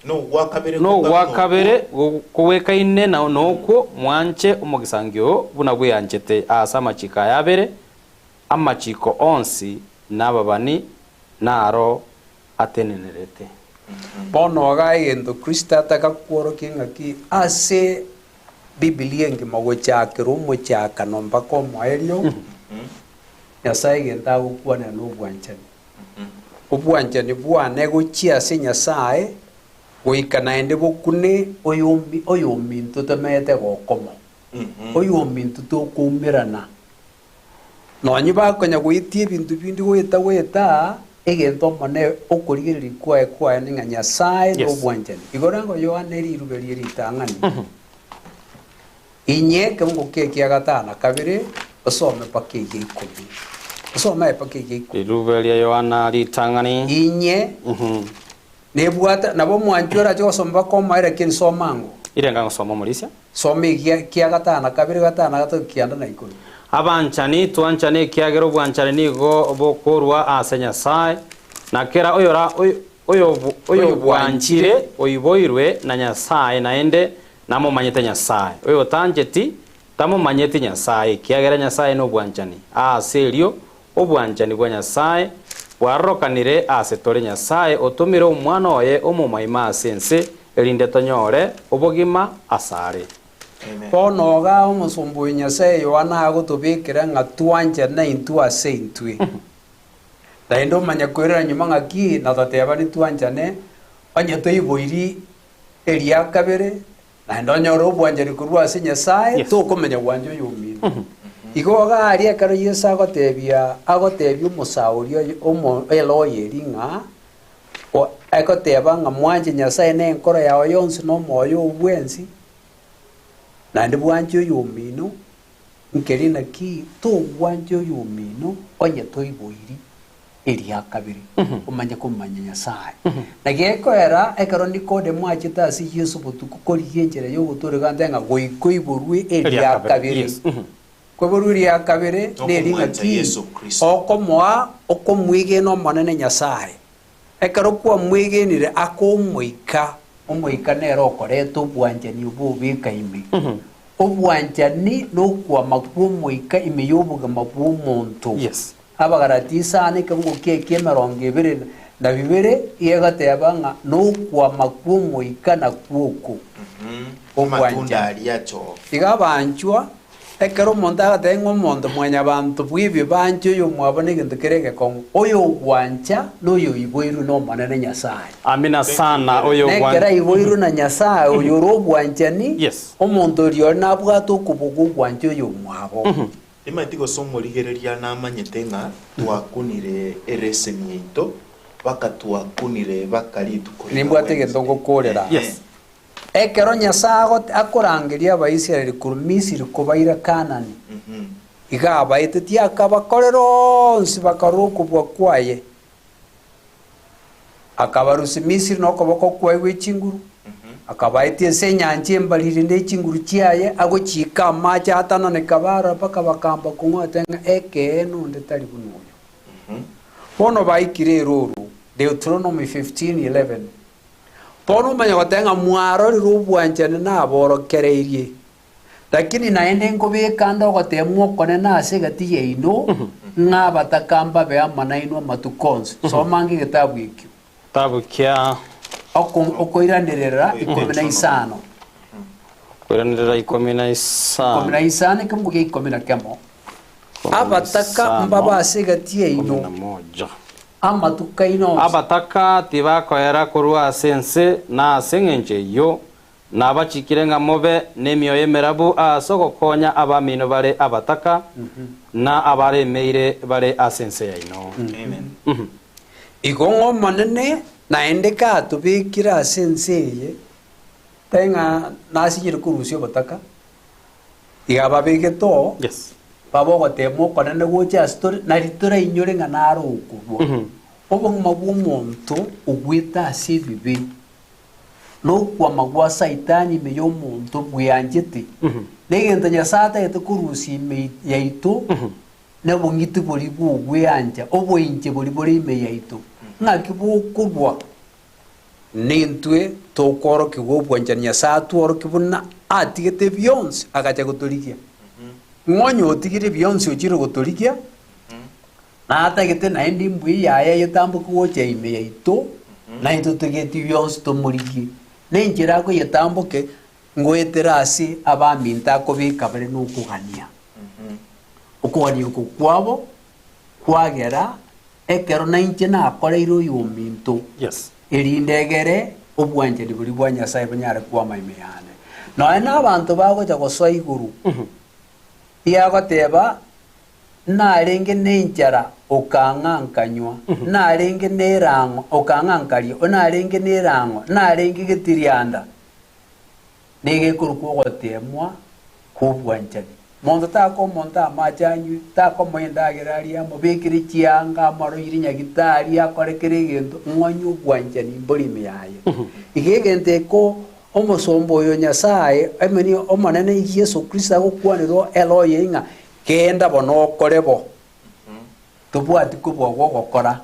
Nogwa kabere nogwa kabere kogwekaine nokwo, mwanche omogisangio oo buna bweanchete. Ase amachiko aya abere, amachiko onsi nababani naro atenenerete. Bono iga egento Kristo atagakworokia ng'aki ase Biblia engima gochakera omochakano mpaka omoerio, Nyasae egento agokwanera nobwanchani. Obwanchani bwane gochia ase Nyasae goika naende bokune oyomi oyominto tomenyete gokomo, oyominto tokoumerana. Nonye bakonya goetia ebinto binde goeta goeta, egento Omonene okorigereria kwaye kwaye ng'a Nyasae Yes. nobwanchani. Igoro ango Yohana erirube rie ritang'ani, inye ekeungo kia ekia gatano na kabere, osome mpaka egia ikomi. Osome aye mpaka egia ikomi. Rirube ria Yohana ritang'ani. Inye. Nebwate, nabo omwanchi orache gosoma mpaka omoe lakini soma ango. Irenga ngosoma omorisia. Soma egia kia gatano na kabere, gatano na gatato, kianda na ikomi. Abanchani, twanchane, ekiagera obwanchani nigo bokorwa ase Nyasae, na kera oyora oyobwanchire oiboirwe na Nyasae, naende namomanyete Nyasae. Oyotancheti tamomanyeti Nyasae, ekiagera Nyasae nobwanchani. Aase erio obwanchani bwa Nyasae bwarorokanire ase tore. Nyasae otomire Omwana oye omomaima ase ense, erinde tonyore obogima asare. Bono iga omosomba oyo Nyasae Yohana agotobekera ng'a twanchane intwe ase intwe. Naende omanye koirana nyuma ng'aki na totebani twanchane, onye toiboiri eria kabere, naende onyore obwanchani korwa ase Nyasae, tokomenya gwancha oyomino. Igo iga aria ekero Yeso agotebia agotebia omosaori oye omo eloyeri ng'a o egoteba ng'a mwanche Nyasae na enkoro yao yonsi na omoyo oo bwensi, naende bwanche oyomino, Nkeri naki togwancha oyomino onye toiboiri eria kabere, omanye komomanya Nyasae. Na gekoera ekero Nikodemo achete ase Yeso botuko korigia enchera y'ogotooreka ante ng'a goika oiborwe eria kabere. Koiborwa eria kabere neri Nokomwancha ng'aki Yeso Kristo. okomoa okomwegena Omonene Nyasae. Ekero kwamwegenire akomoika, Omoika nere okoreta obwanchani obo obeka ime. Obwanchani nokwama kw'Omoika ime y'obogima bw'omonto. Yes. Abagalati isano ekeungo kiaye ki'emerongo ebere na bibere egoteba ng'a nokwama kw'Omoika nakwo oko, Amatunda obwanchani. aria achoo. Iga abanchwa, Ekero omonto agateba ng'a omonto mwanyabanto bw'ebibancha oyomwabo negento kere egekong'u, oyogwancha noyoiboirwe n'Omonene Nyasae. Amina sana Nekero aiboirwe na Nyasae oyore obwanchani, Yes. omonto oria ore nabwate okobua gw'ogwancha oyomwabo. Timanyeti gose omorigereria namanyete ng'a twakunire ereseni yaito, baka twakunire baka rituko riria Nimbwate egento Wednesday. ngokoorera. Yes. Ekero Nyasae akorangeria Abaisraeli korwa Misiri kobaira Kaanani, iga abaetetie akabakorera onsi bakarora okobua kwaye. Akabarusia Misiri nokoboko kwaye gwe chinguru, akabaetia ase enyancha embariri ne chinguru chiaye, agochiika amache atananeka barora mpaka bakamba kong'wata ng'a ekeene onde tari buna oyo. Bono baikire erooro, Deuteronomy 15:11. Bono omanye goteba ng'a mwarorire obwanchani naborokereirie, lakini naende nkobeka ande ogoteemwa okonene ase egati yaino, ng'a abataka mbabe amo nainwe amatuko onsi. Soma ange egetabu ekio. Getabu kia. Okoiranerera ikomi na isano. Okoiranerera ikomi na isano. Ikomi na isano, ekemungu gia ikomi na kemo. Abataka mbabe ase egati yaino. Amatuko aino onsi. Abataka tibakoera korwa ase ense, na ase engencho eyio nabachikire ng'a mobe nemioyo emerabu ase ogokonya abamino bare abataka, na abaremeire bare ase ense yaino. Igo ng'Omonene naende katobekire ase ense eye, tari ng'a nasinyire korusia obotaka, Iga ababegete oo, Yes. babe ogoteema okonene gocha ase tore, nari torainyore ng'a naro okorua. Obogima bw'omonto ogwete ase ebibe, na okwama gwa Saitani ime y'omonto bweanchete, na egento Nyasae atagete korusia ime yaito, na obong'iti boria bw'ogweancha, oboinche boria bore ime yaito, ng'aki bokorua. Nintwe tokoorokigwa obwanchani Nyasae atworokie buna atigete bionsi agacha gotorigia. Ng'a onye otigire bionsi ochire gotorigia, natagete naende imbuya yaye eyetamboke gocha ime yaito, naintwe togetie bionsi tomorigie. Nenchera akoyetamboke, ngoetera ase abaminto akobeka bare nokogania. Okogania oko kwabo kwagera Ekero nainche nakoreire oyominto, Yes. erinde egere obwanchani boria bwa Nyasae bonyare kwama ime yane. Nonya nabanto bagocha gosoa igoro, riagoteba, Narenge nenchara, okang'a nkanywa, narenge nerang'o, okang'a nkaria, narenge nerang'o, narenge getirianda. Nigo ekorokwa ogoteemwa kw'obwanchani. Monto takoa omonto amache anywe, takomoa endagera arie, amobekere chianga, amoroirie nyagitari, akore kera egento, ng'onye obwanchani mbore ime yaye. Iga egento eko omosomba oyo Nyasae, emeni Omonene Yeso Kristo agokwanera ere oye ng'a genda bono okore bo. Tobwati kobua gw'ogokora.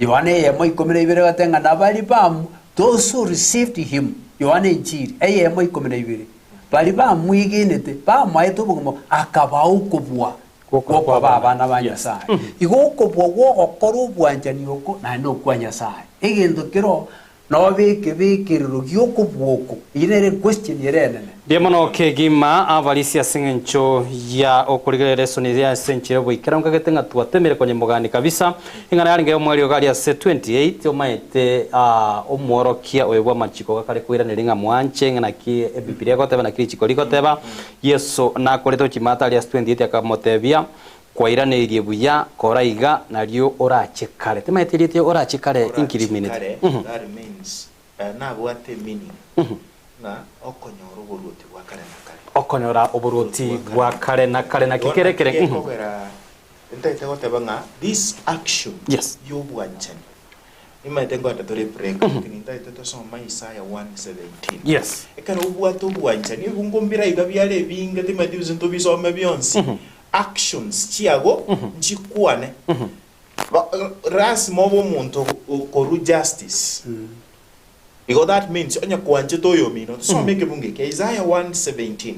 Yohana eyemo 12 egoteba ng'a na baria bam those who received him, Yohana enchiri eyemo 12, baria bamwegenete bamoete obogima akabaa okobua gwokoba abana ba Nyasae. Igo okobua gw'ogokora obwanchani oko naende nokwa Nyasae. Egento kero Nobe ekebekerero gi'okobua oko? Eyio nere equestion ere enene. Mbuya mono kegima abarisia ase eng'encho ya okorigereria lesson eye ase enchera y'oboikeranu nkagete ng'a twatemire konya mogani kabisa. Eng'ana yarenge y'omoerio iga aria ase 28 omaete omworokia oyo bw'amachiko gakare koiraneria ng'a mwanche ng'a naki ebibilia egoteba naki richiko rigoteba. Yeso nakorete ochimate aria ase 28 akamotebia Kwairaneirie buya, kora iga, nario orache kare. Timaeti erieta orache kare inki Orache rimineti? kare, that means nabwate meaning ng'a okonyora oboruoti bwa kare na kare. Okonyora oboruoti bwa kare na kare. Naki Igo kere naki kere. gekogera ntagete goteba ng'a this action Yes. y'obwanchani Nimaete ngoenda tore break, lakini ntagete tosome Isaya 1:17. Yes. Ekero obwate obwanchani, ebungo mbire iga biare ebinge, timaeti gose ntobisome bionsi, actions chiago nchikwane. Ba- Lasima obe omonto okorwa justice. Igo that means onye kwanchete oyomino, tosome ekebungo eke, Isaya 1:17.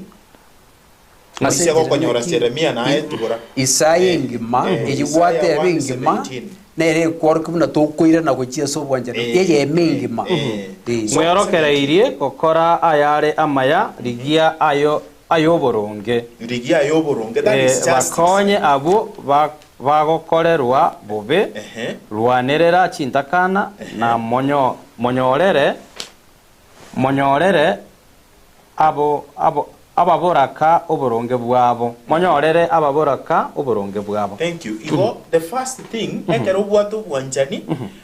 Ase Oise enchera gokonyora naki Jeremia naye tibora. Isaya engima, eyio Isaya gwateba engima, 1:17. nere ekworokia buna tokoirana gochia ase obwanchani, eyemo engima. Eh. Mweorokereirie gokora ayare amaya, rigia ayo ay'oboronge. Rigia ay'oboronge, that is Eh, justice. bakonye abwo ba- bagokorerwa bobe, Ehe. rwanerera chintakana, na monyo- monyorere monyorere abo abo ababoraka oboronge bwabo, monyorere ababoraka oboronge bwabo. Thank you. Igo the first thing ekero obwate obwanchani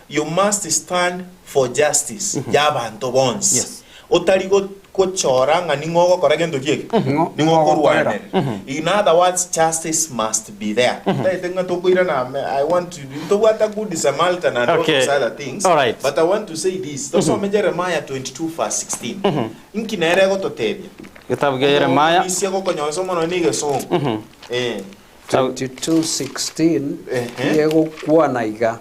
you must stand for justice ya abanto bonsi. Yes. Otari go- gochora ng'a ning'o ogokora gento ki eke Ning'o ning'o ogokorera. okorwanerera. In other words justice must be there. Ntaete ng'a tokoirana ame I want to ntobwate a good Samaritan and all Okay. those other things Alright. but I want to say this tosome Jeremiah 22 verse 16. Inki nere egototebia? Getabu kia Yeremaya. Omorisia gokonyonsa omonwa na egesongo. Eh. 22:16 Ehe. yegokwana iga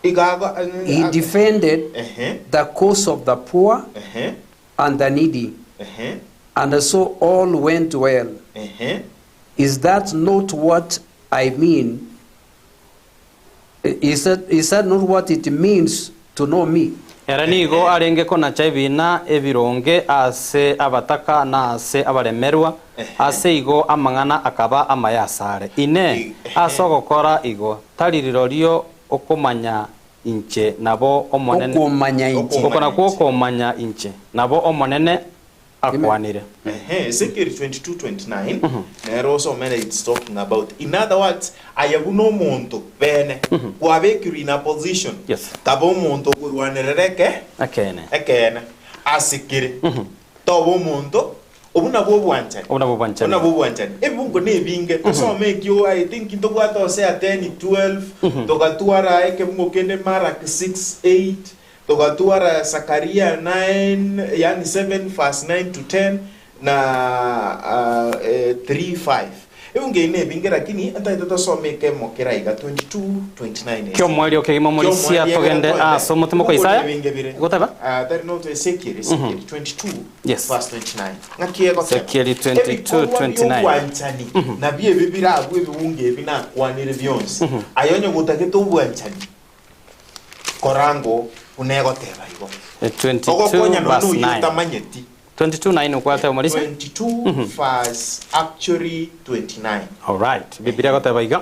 Iga ago- He defended Ehe. the cause of the poor Ehe. and the needy, Ehe. and so all went well. Ehe. Is that not what I mean? Is that, is that not what it means to know me? Ere nigo arenge konacha ebiina ebironge ase abataka na ase abaremerwa, ase igo amang'ana akaba amaya asare. Inee! Ase ogokora igo, tari rirorio okomanya inche, nabo Omonene Okomanya inche. Oko nakwo okomanya inche, nabo Omonene akwanire. Ehe, Ezekiel 22:29 nere osomere it's talking about. In other words, aye buna omonto bene kwabekirwe in a position Yes. kaba omonto okorwanerera eke Ekeene. ekeene ase kere toba omonto obwo nabwo obwanchani Obwo nabwo obwanchani. Obwo nabwo obwanchani ebibungo na ebinge tosome ekio I think ntobwate Hosea 10:12 togatwara ekebungo kende Maraki 6:8 Togatwara Zakaria 9, yaani 7 verse 9 to 10 na 3 5. Ebungo ebi nebinge lakini ntagete tosome ekemo kera iga 22 29 Ki'omoerio kegima omorisia Ki'omoerio togende egere ase omotima kwa Ebungo Isaya. nebinge bire. Goteba? Ah, tari not Ezekiel, Ezekiel 22 Yes. verse 29. Ng'aki egoteba? Ezekiel 22, Ebikorwa 29. bi'obwanchani nabio ebi bire abwo ebibungo ebi nakwanire bionsi. Aye onye gotagete obwanchani Korango buna egoteba igo. 22 Ogokonya nonya verse oyio 9. otamanyeti. 22 9 okwate omorisia. 22 verse actually 29. Alright, Biblia egoteba iga.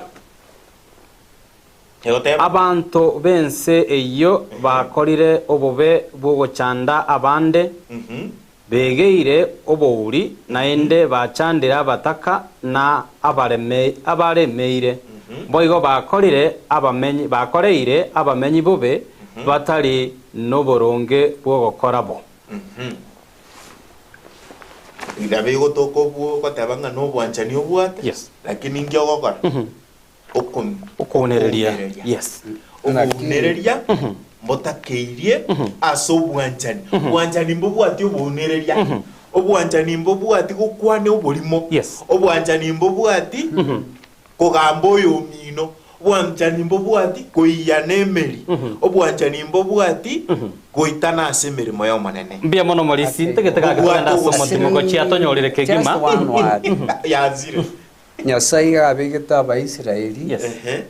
Egoteba. Abanto b'ense eyio bakorire obobe bw'ogochanda abande, Begeire obouri, naende bachandire abataka na abaremeire. Boigo bakorire abamenyi, bakoreire abamenyi bobe, batari noboronge bw'ogokora bo. Nabo egotoka obwo ogoteba ng'a nobwanchani obwate, Yes. lakini inki ogokora? Okom- Okounereria. okounereria. Yes. Obounereria mbotakeirie ase obwanchani. Obwanchani mbobwati obounereria. Obwanchani mbobwati gokwana oborimo. Yes. Obwanchani mbobwati kogamba oyomino. Obwanchani mbobwati koiyana emeri. Obwanchani mbobwati goitana ase emeremo y'Omonene. Mbuya mono morisi, ntagete gake Obwate togende ase omotimo gochia tonyorire Just kegima. one word. Yanzire. Nyasae iga abegete Abaisraeli Yes. Ehe.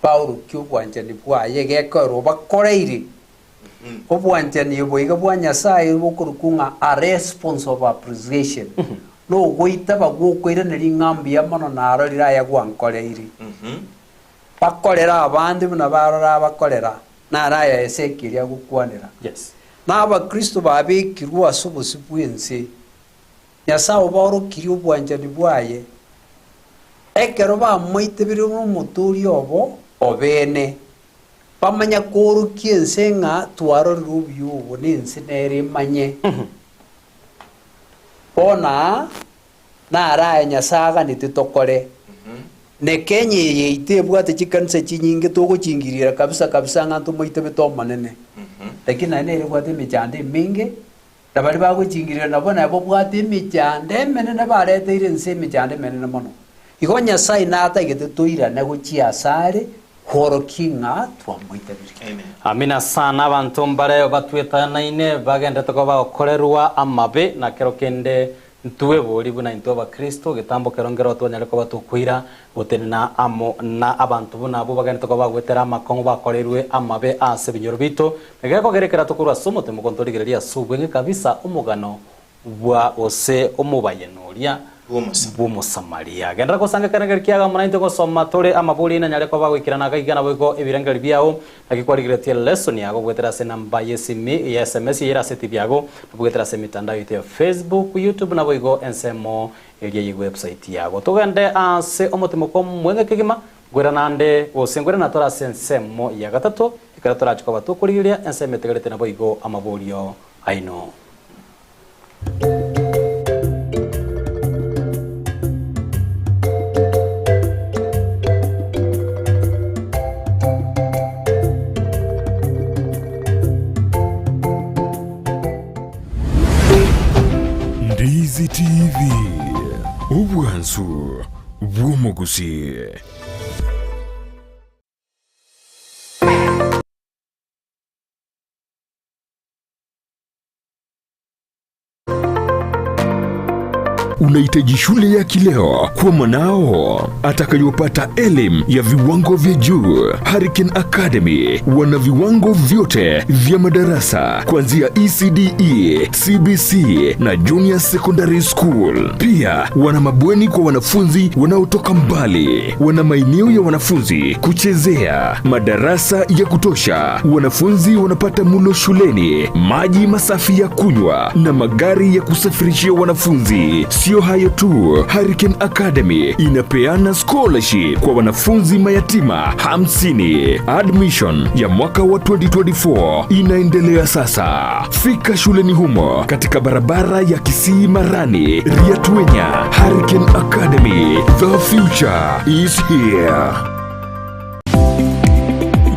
baorokie obwanchani bwaye gekorwa bakoreire obwanchani obo iga bwa Nyasae bokorokwa ng'a a response of appreciation, nogoitaba gwokoiraneria ng'a mbuya mono narorire aya gwankoreire. Bakorere abande buna barora abakorera, naro aya Ezekieli agokwanera. Yes. Na Abakristo babekirwe ase obosio bw'ense, Nyasae obaorokirie obwanchani bwaye, ekero bamoitebeire nomotooria obo obeene, bamanya koorokia ense ng'a twarorire obuya obo, na ense nere emanye. Bono aa naro aya Nyasae aganete tokore. Ne Kenya eye yaito ebwate chikanisa chinyinge togochingirira kabisa kabisa ng'a ntomoitebete Omonene. Lakini naende nere ebwate emechando emenge, Na baria bagochingirira nabwo nababwate emechando emenene bareteire ense emechando emenene mono. Igo Nyasae natagete toirane gochia asare kworokia ng'a twamoitabirie. Amina sana abanto mbare batwetanaine bagenderete koba bagokorerwa amabe na kero kende Ntwebori buna intwe Abakristo, getambo kero nkero twanyare koba tokoira gotenena amo na abanto buna abwo bagenderete koba bagoetera amakong'u bakoreirwe amabe ase ebinyoro biaito. Na gekogera ekero tokorwa ase omotemo kontorigereria ase obweng'e kabisa omogano bwa gose omobayeno oria bw'Omosamaria. Genderera gosanga ekerengerio kiago amo naintwe gosoma tore amabori nanyare koba goikerana gaiga naboigo ebirengererio biao. Naki kwarigeretie lesson yago goetera ase enamba y'esimi ya sms eyere ase etibi yago, na goetera ase emitandao yaito ya Facebook, YouTube naboigo ensemo eria ye website yago. Togende ase omotimoko omweng'e kegima, nkoirana ande gose nkoirana tore ase ensemo ya gatato, ekero torache koba tokorigereria ensemo etegerete naboigo amaborio aino. Ndizi TV, obwansu bw'omogusii. Unahitaji shule ya kileo kwa mwanao atakayopata elimu ya viwango vya juu. Hurricane Academy wana viwango vyote vya madarasa kuanzia ECDE, CBC na Junior Secondary School. Pia wana mabweni kwa wanafunzi wanaotoka mbali, wana maeneo ya wanafunzi kuchezea, madarasa ya kutosha, wanafunzi wanapata mulo shuleni, maji masafi ya kunywa na magari ya kusafirishia wanafunzi. Sio hayo tu, Hurricane Academy inapeana scholarship kwa wanafunzi mayatima 50. Admission ya mwaka wa 2024 inaendelea sasa. Fika shuleni humo katika barabara ya Kisii Marani, Riatuenya. Hurricane Academy, the future is here.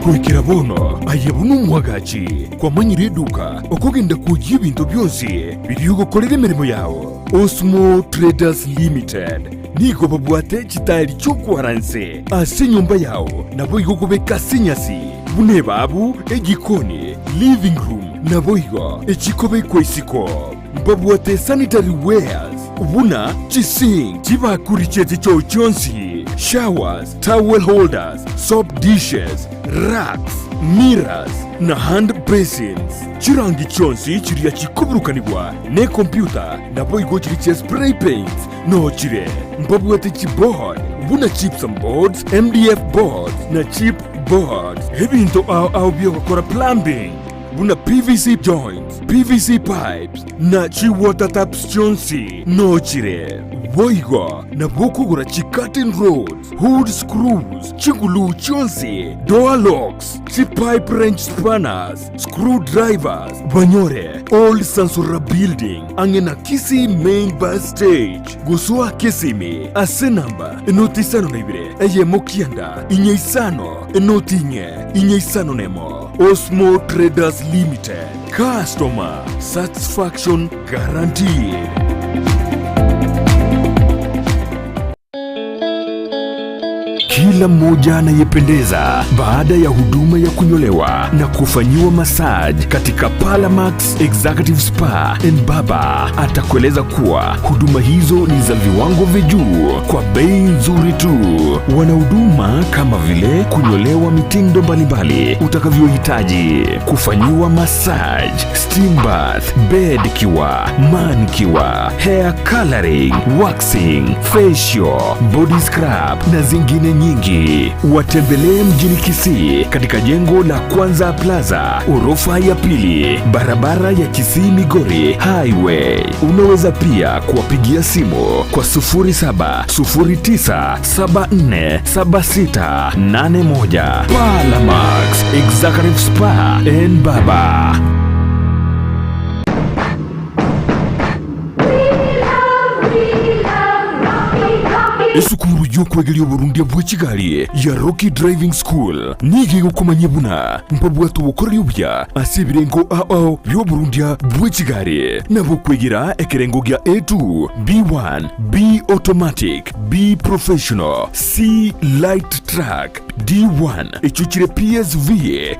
Goikera bono aye buna omwagachi kwamanyire eduka okogenda kwoyia ebinto bionsi biria ogokorera emeremo yao. Osmo Traders Limited nigo babwate chitaeri chi'okwara nse ase enyomba yao naboigo okobeka ase enyasi buna ebabu, ejikoni, living room naboigo echikobekwa isiko. Mbabwate sanitary wares buna chisink, chibakuri chie chichoo chionsi, showers, towel holders, soap dishes, racks, mirrors, na hand basins. Chirangi chionsi chiria chikoburukanigwa nekompyuta naboigo chiria chia spray paints noo chire. Mbabwate chiboard buna gypsum boards, MDF boards, na chip boards. Ebinto ao ao biogokora plumbing buna PVC joints, PVC pipes, na chi water taps chionsi noo chire. Boigo nabo okogora chi-curtain rods, hood screws, chiguluu chionsi, door locks, chipipe wrench spanners, screw drivers, banyore Old Sansora Building ang'e na Kisii Main Bus Stage. Gosoa Kisimi ase enamba enoti isano na ibere eyemo kianda inye isano enoti inye inye isano nemo. Osmo Traders Limited, Customer Satisfaction Guaranteed. Kila mmoja anayependeza baada ya huduma ya kunyolewa na kufanyiwa massage katika Palamax Executive Spa and Baba atakueleza kuwa huduma hizo ni za viwango vya juu kwa bei nzuri tu. Wana huduma kama vile kunyolewa mitindo mbalimbali utakavyohitaji, kufanyiwa massage, steam bath, bed cure, manicure, hair coloring, waxing, facial, body scrub na zingine nyingi. Watembelee mjini Kisii katika jengo la Kwanza Plaza, orofa ya pili, barabara ya Kisii Migori Highway. Unaweza pia kuwapigia simu kwa 0709747681. Palamax Executive Spa and Baba. Esukuru y'okwegeria oborundia bwe chigari ya Rocky Driving School nigo egokomanyia buna mbabwate obokoreri obuya ase ebirengo ao bi'oborundia bwe chigari, nabo okwegera ekerengo gia A2, B1, B Automatic, B Professional, C Light Truck, D1 echio chire PSV,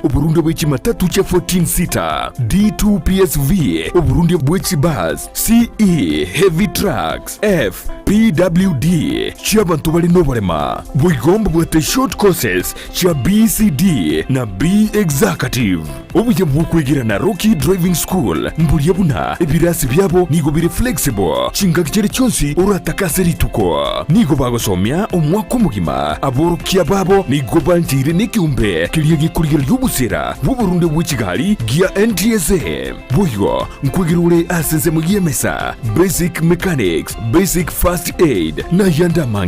oborundia bwe chimatatu chia 14 seater, D2 PSV, oborundia bwe chibus, CE Heavy Trucks, F PWD chi'abanto bare noborema. Boigo mbabwate short courses chia BCD na B Executive. Obuya bw'okwegera na Rocky Driving School mboria buna ebirasi biabo nigo bire flexible chingaki chiria chionsi oratake ase rituko. Nigo bagosomia omwaka omogima. Aborokia babo nigo bancheire nekeombe keria gekorigereria obosera bw'oborunde bwe chigari gia NTSA. Boigo nkwegera ore ase ensemo y'emesa, basic mechanics, basic first aid, na ayande amange.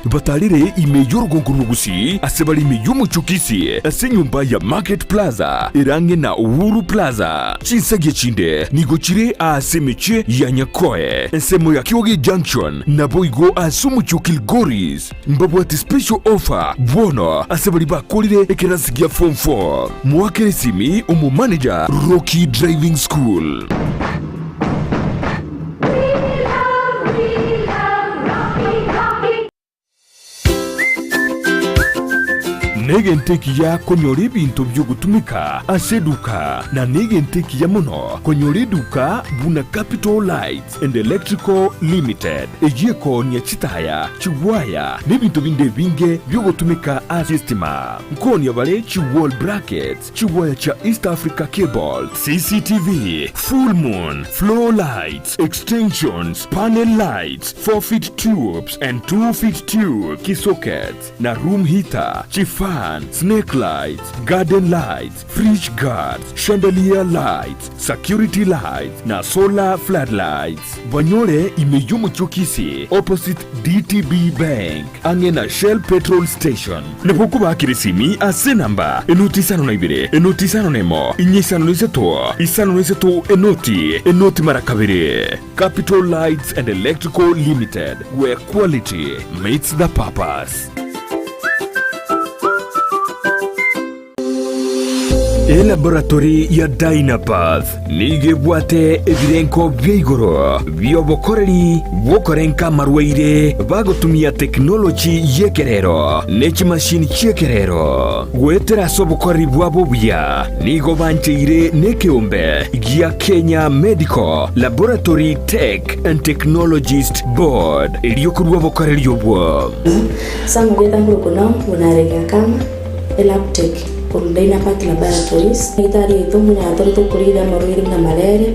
Batarire ime y'orogongo rwa Gusii ase bare ime y'omochie o Kisii ase enyomba ya Market Plaza ere ang'e na Uhuru Plaza. Chinsagia chinde nigo chire aase emechie ya Nyakoe, ensemo ya Kioge Junction, naboigo ase omochie o Kilgoris. Mbabwate special offer bono ase baria bakorire ekerasi gia form 4. Moakere esimi omomanager Rocky Driving School. Negento ekiya konyora ebinto bi'ogotumeka ase eduka, na negento ekiya mono konyora eduka buna Capital Lights and Electrical Limited, eyio ekoonia chitaya, chigwaya, na ebinto binde ebinge bi'ogotumeka ase estima. Nkoonia bare chi wall brackets, chigwaya chia East Africa Cable, CCTV, full moon, floor lights, extensions, panel lights, 4 feet tubes and 2 feet tube, key sockets, na room heater, chifan, snake lights, garden lights, fridge guards, chandelier lights, security lights, na solar floodlights. Banyore ime y'omochie o Kisii opposite DTB Bank ang'e na Shell petrol station. Nabo okobakera esimi ase enamba enoti isano na ibere, enoti isano na emo, inye isano na isato, isano na isato, enoti, enoti mara kabere. Capital Lights and Electrical Limited, where quality meets the purpose. Elaboratory ya Dynapath nigo ebwate ebirenko bia igoro bi'obokoreri bw'okorenka amarwaire bagotumia tekinoloji y'ekerero ne chimashini chi'ekerero. Goetera ase obokoreri bwabo obuya nigo bancheire nekeombe gia Kenya Medical Laboratory Tech and Technologist Board erio korua obokoreri obwo. Ase amarieta nkorokwa Naomi buna arenge akama. Elabtech, korwa Dynapath Laboratories. Daktari oito mbuna atorete okorigia amarwaire buna malaria,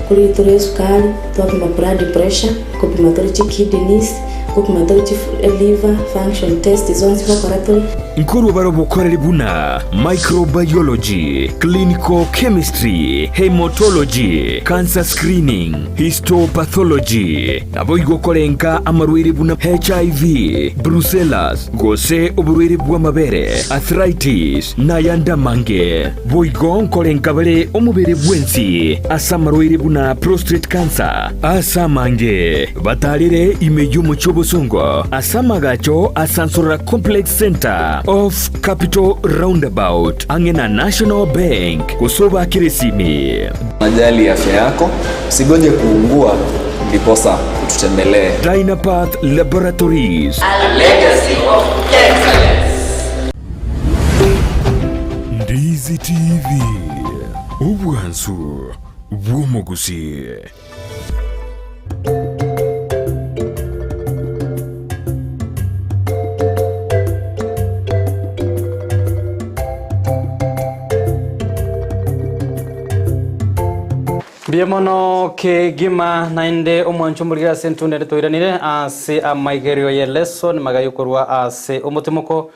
korigia tore esukari, twapima blood pressure, kopima tore chikidneys, Ngopima tore chi liver function test zonsi ngokora tore. Nkorwa bare obokoreri buna microbiology, clinical chemistry, haematology, cancer screening, histopathology, naboigo korenka amarwaire buna HIV, brucellas, gose oborwaire bw'amabere, arthritis, na ayande amange. Boigo nkorenka bare omobere bwensi ase amarwaire buna prostate cancer, ase amange batarire ime y'omochie obosongo ase amagacho a Sansorora Complex Centre off Capital Roundabout ang'e na National Bank gose obakere esimi. Unajali afya yako, usigoje kuungua ndiposa ututembelee. Dynapath Laboratories. A legacy of excellence. Ndizi TV, obwansu bw'omogusii. Mbuya mono kegima naende omwancho omorigere ase entunde ende toiranire ase amaigerio ye lesson magayo korwa ase omotimoko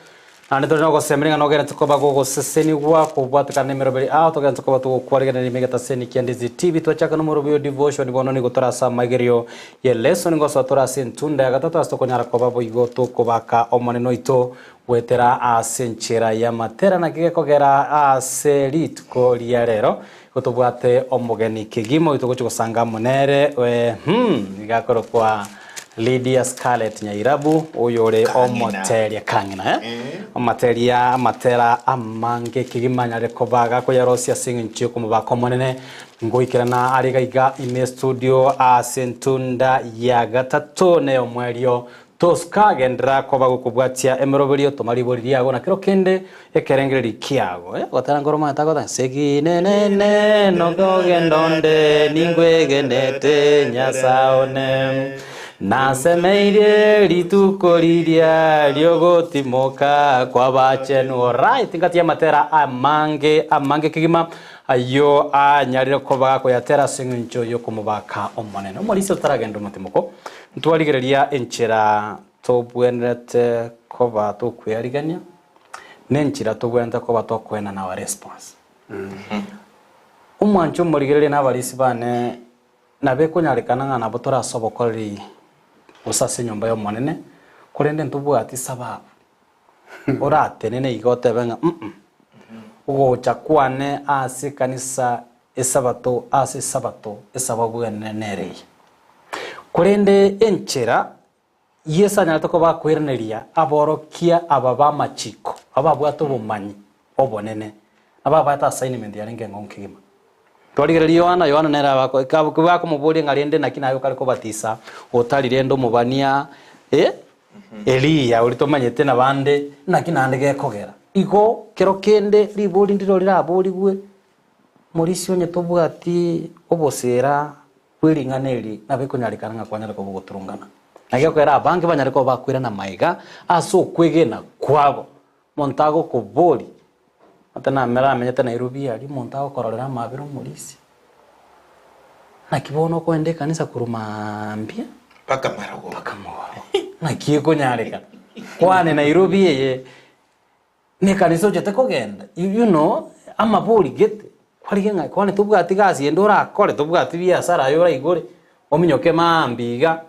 Naende tore nogosemeria ng'a nogenderete koba gogosesenigwa kobwatekana nemeroberi ao, togenderete koba togokwarigereria ime egetaseni kia Ndizi TV. Twachaka nomoroberi o devotion, bono nigo tore ase amaigerio ye lesson, ngosoa tore ase entunda ya gatato ase tokonyara koba boigo tokobaka Omonene oito goetera ase enchera y'amatera. Naki gekogera ase rituko ria rero igo tobwate omogeni kegima oito ogochia gosanga amo nere, iga akorokwa Lydia Scarlett Nyairabu, oyore omoteria kang'ina, eh? Omoteria amatera amange kegima anyare koba gakoyarosia ase eng'encho y'okomobaka Omonene. Ngoikerana are iga iga ime estudio ase entunda ya gatato na ey'omoerio. Toskagenderera koba gokobwatia emeroberio, toma ribori riago na kero kende ekerengererio kiago. Eh, gotera nkoro omanyete agoteba, Sekinenene nokogenda onde, ningwegenete Nyasae one. Nasemeirie rituko riria ri'ogotimoka kw'abachenu. Alright, ngati y'amatera amange amange kegima ayio anyarire koba gakoyatera ase eng'encho y'okomobaka Omonene. Omorisia otaragenda omotimoko, ntwarigereria enchera tobwenerete koba tokwearigania, Nenchera tobwenerete koba tokoenana our response. Omwancho omorigereria na abarisi bane nabo ekonyarekana ng'a nabo tore ase obokoreri gose ase enyomba y'Omonene, korende ntobwati sababu oratenene iga otebe ng'a mm ogocha kwane ase ekanisa esabato ase esabato esababu enene nere eye. Korende enchera Yeso anyarete koba akoiraneria aborokia aba b'amachiko, ababwate obomanyi obonene, na babwate assignment yarenge eng'ong'u kegima. Twarigereria Yohana, Yohana nere abako bakomoboria ng'a rende naki naye okare kobatisa otari rende omobania eh, Eliya oria tomanyete na bande, naki naende gekogera. Igo kero kende ribori ndiro riraborigwe, morisia onye tobwati obosera Bwe ring'ana eri nabo ekonyarekana ng'a kwanyare koba ogoturungana, na gekogera abange banyare koba bakoirana magega ase okwegena kwabo. Omonto agokoboria, ate namere amenyete Nairobi aria, omonto agokororera amabera omorisia, naki bono okoenda ekanisa korwa maambia Mpaka marogoba. mpaka mogoroba, naki ekonyarekana? Kwane Nairobi eye. Nekanisa ochete kogenda, you know, amabori gete, kwarige ng'a kwani tobwati gasi ende orakore, tobwati biasara aye oraigore, ominyoke maambia iga,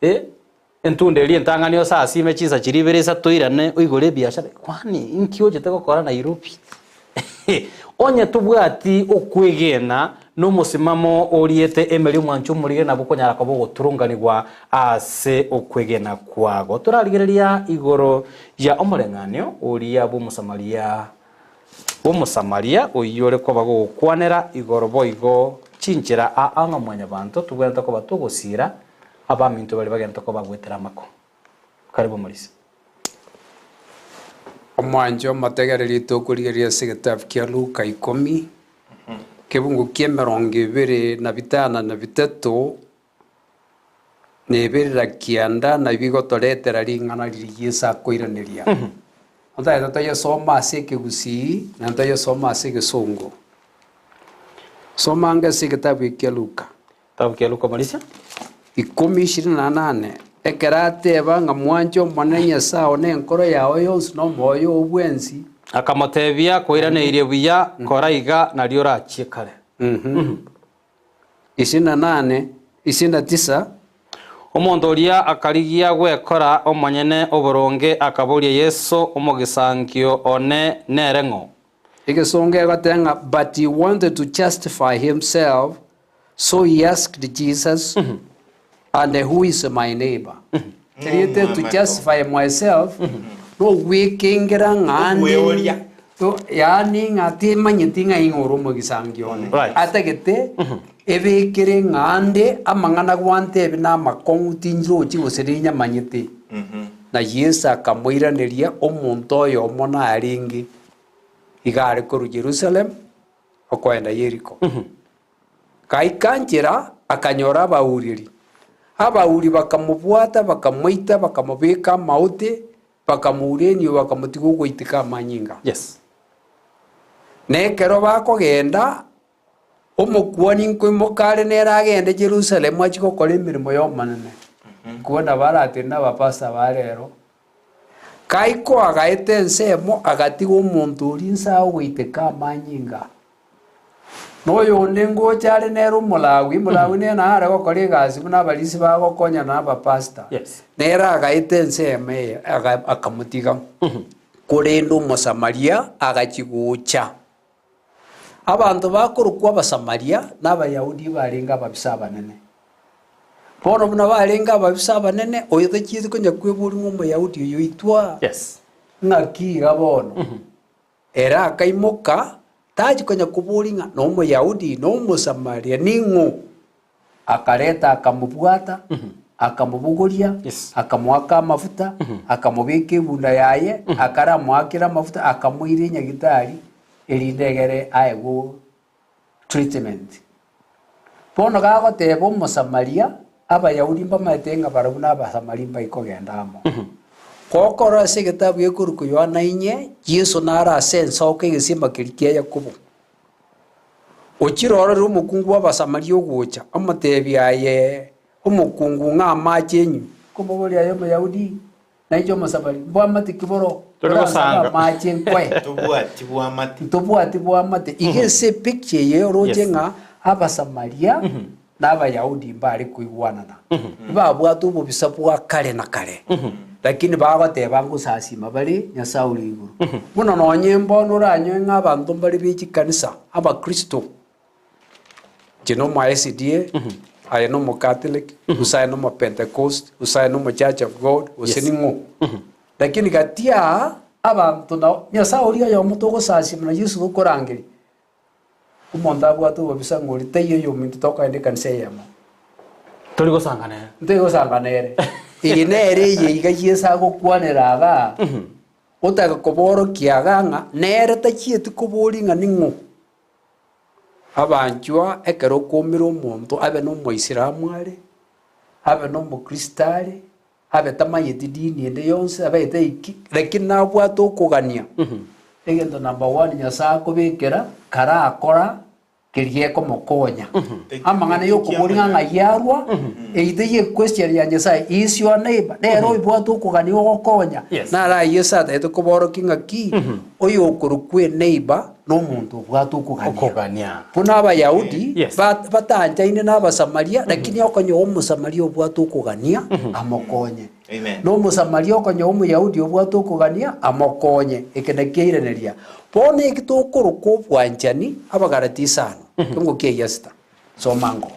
eh, entunda eria entang'ani osasime chinsa chiria ibere isato oirane oigore ebiashara, kwani inki ochete gokora Nairobi? Onye tobwati okwegena na omosimamo oriete emeria omwancho omorige nabo okonyara koba ogoturunganigwa ase okwegena kwago. Torarigereria igoro ya omoreng'anio oria bw'Omosamaria bw'Omosamaria oyio ore koba gogokwanera igoro boigo chinchera aa ng'a mwanyabanto tobwenerete koba togosiira abaminto baria bagenderete koba goetera amako. Karibu omorisia. Omwanche omotegereri tokorigereria ase egetabu kia Luka ikomi, kebungo kia emerongo ebere na bitano na bitato, na ebere na kianda, nabio bigotoretera ring'ana riria Yeso akoiraneria. Otagete toyesome ase ekegusii, naende toyesome ase egesongo. Soma ange ase egetabu eke kia Luka. Getabu kia Luka omorisia. Ikomi ishirini na nane. Ekero ateba ng'a mwanche Omonene Nyasae oo nenkoro yao yonsi na omoyo oo bwensi. Akamotebia, Kwairaneirie buya, kora iga, nario orachie kare. Isini na nane, isini na tisa. Omonto oria akarigia gwekora omonyene oboronge, akaboria Yeso, Omogisangio one nere ng'o? Egesongo egoteba ng'a but he wanted to justify himself, so he asked Jesus, And who is my neighbor? Eriete to justify myself nogwekengera ng'a nde Okweoria. to- yaani ng'a timanyeti ng'a ing'o ore omogisangio one. Right. Atagete ebekere ng'a nde amang'ana gwantebia na amakong'u tindirochi gose ninyamanyete. Na Yeso akamoiraneria, Omonto oyomo narenge, iga are korwa Yerusalemu okoenda Yeriko. Gaika nchera, akanyora abaureri. Abauri bakamobwata, bakamoita, bakamobeka amaote, bakamoura enio, bakamotiga ogoiteka amanyinga. Yes. Na ekero bakogenda, omokuani nkoimoka are nere agende Yerusalemu achie gokora emeremo y'Omonene. Nkoba nabo aratende na abapastor ba rero. Kaiko agaeta ensemo, agatiga omonto oria inse agoiteka amanyinga. Na oyonde ngocha are nere Omolawi, Omolawi nere naro are gokora egasi buna abarisia bagokonyana na abapastor. Yes. Nere agaeta ensemo eye, aga- akamotiga. Korende Omosamaria agachia gocha. Abanto bakorokwa Abasamaria na Abayahudi barenge ababisa abanene. Bono buna barenge ababisa abanene, oyo tachieti konya kweboria ng'a Omoyahudi oyo oitwa Yes. ng'aki iga bono. Ere akaimoka, tachi konya koboria ng'a n'Omoyahudi, n'Omosamaria, ning'o. Akareta akamobwata, akamobogoria, Yes. akamoaka amafuta, akamobeka ebunda yaye, akaramoakera amafuta, akamoira enyagitari, erinde egere aegwe treatment. Bono gagoteba Omosamaria, Abayahudi mbamaete ng'a barabwo na Abasamaria mbai kogenda amo. Gokorora ase egetabu gekorokwa Yohana inye, Yeso naro ase ensoko egesima keria kia Yakobo. Ochire ororire omokungu bw'Abasamaria ogocha, omotebia, Aye omokungu, ng'a amache enywe. Nkomoboria, Aye Omoyahudi, na inche Omosamaria, mbwamate ki boro Tori oransabe gosanga. amache nkoe? Tobwati bwamate. Ntobwati bwamate. Iga ase epicture eye oroche Yes. ng'a Abasamaria na Abayahudi mbare koigwanana. Mbabwate obobisa bwa kare na kare, lakini bagoteba ngosasima bare Nyasae ore igoro. Buna nonye mbono oranyoe ng'a abanto mbare be chikanisa, Abakristo, inche nomo SDA, aye nomo Catholic, gose aye nomo Pentecost, gose aye nomo Church of God, gose Yes. ning'o. Lakini gati aa, abanto nao, Nyasae oria oyomo togosasima na Yeso tokorangeria, Omonto abwate obobisa ng'a oria taiyo oyominto tokogenda ekanisa eyemo. Tori gosanga nere. Ntori gosanga nere. Eye nere eye iga Yeso agokwanera igaa, otaka koborokia igaa ng'a nere tachieti koboria ng'a ning'o. Abanchwa ekero okoumera omonto abe na omoisilamu are, abe na omokristo are, abe tamanyeti dini ende yonsi, abe taiki, lakini nabwate okogania, egento number one Nyasae akobekera, karakora keria gekomokonya. Amang'ana ya okoboria ng'a ng'ai arwa, eyio teiyo equestion ya Nyasae, is your neighbor, nere oibwate okogania ogokonya. Yes. Naro ayio Yeso atagete koborokia ng'aki, oyokorokwa eneighbor, na omonto obwate okogania. Okogania. Buna Abayahudi Yes. ba- batanchaine na Abasamaria, lakini okonyoa Omosamaria obwate okogania, amokonye. Amen. Na Omosamaria okonyoa Omoyahudi obwate okogania, amokonye. Eke nakio airaneria. Bono eki tokoroka obwanchani, Abagalati isano, ekeungo kia iasita. Soma ango.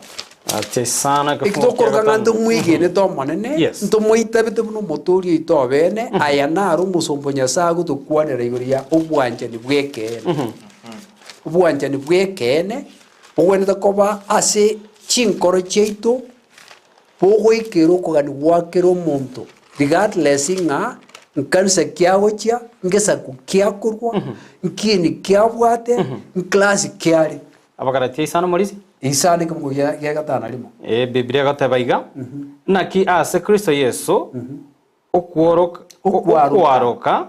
Ate sana Eki ekefungo kia tokoroka ng'a gatano. ntomwegenete Omonene, Yes. ntomoitabete buna Omotoori oito obene, aya naro omosomba o Nyasae agotokwanera igoro ya obwanchani bw'ekeene. Obwanchani bw'ekeene bogwenerete koba ase chinkoro chiaito, bogoikera okogania gwa kera omonto regardless ng'a nkanisa ki agochia, ngesaku ki akorwa, nkiini ki abwate, nclass ki are. Abagalatia isano morisia. Isano ekemungo gia gia gatano na rimo. Ee, Biblia egoteba iga, Naki ase Kristo Yeso okworoka Okwaroka. okwaroka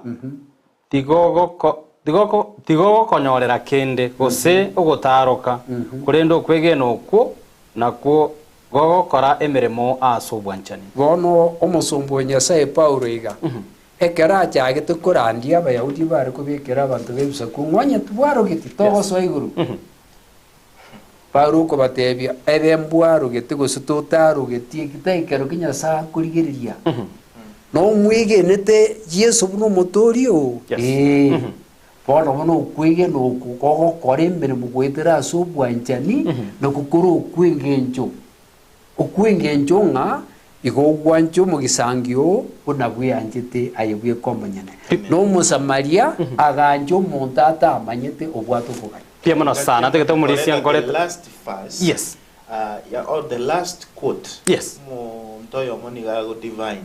tigogoko tigoko tigogokonyorera kende, gose ogotaroka, korende okwegena okwo nakwo. Gogokora emeremo ase obwanchani. Bono omosomba o Nyasae Paulo iga, ekero achagete korandia Abayahudi bare kobekera abanto b'ebisaku ng'a onye tibwarogeti togosoa igoro. Paulo okobatebia, Ebe mbwarogete gose totarogeti, eki taikero ki Nyasae akorigereria. Nomwegenete Yeso buna Omotooria oo? Ee. Bono buna okwegena oko gogokora emeremo goetera ase obwanchani, nakwo kore okw'engencho. Okw'engencho ng'a igo ogwanche omogisangio oo buna bweanchete aye bweka omonyene. Na Omosamaria agancha omonto atamanyete obwate okogania. Mbuya mono sana ntagete omorisia Koreta the nkorete. last verse, Yes. ya, or the last quote, Yes. omonto oyomo nigo ago divine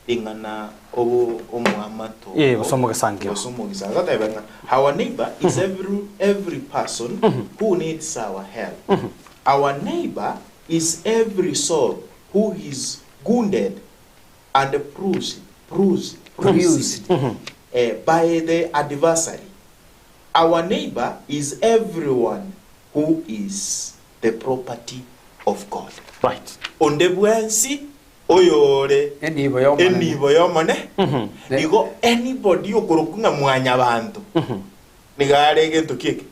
ring'ana obo omoamato Eh, gose omogisangio. gose omogisangio agoteba ng'a our neighbor is every, every person who needs our help our neighbor is every soul who is wounded and bruised, bruised, bruised eh, by the adversary our neighbor is everyone who is the property of God Right. onde bwensi Oyore Enibo y'Omonene. enibo y'Omonene, igo anybody okorokwa ng'a mwanyabanto nigo are egento kieke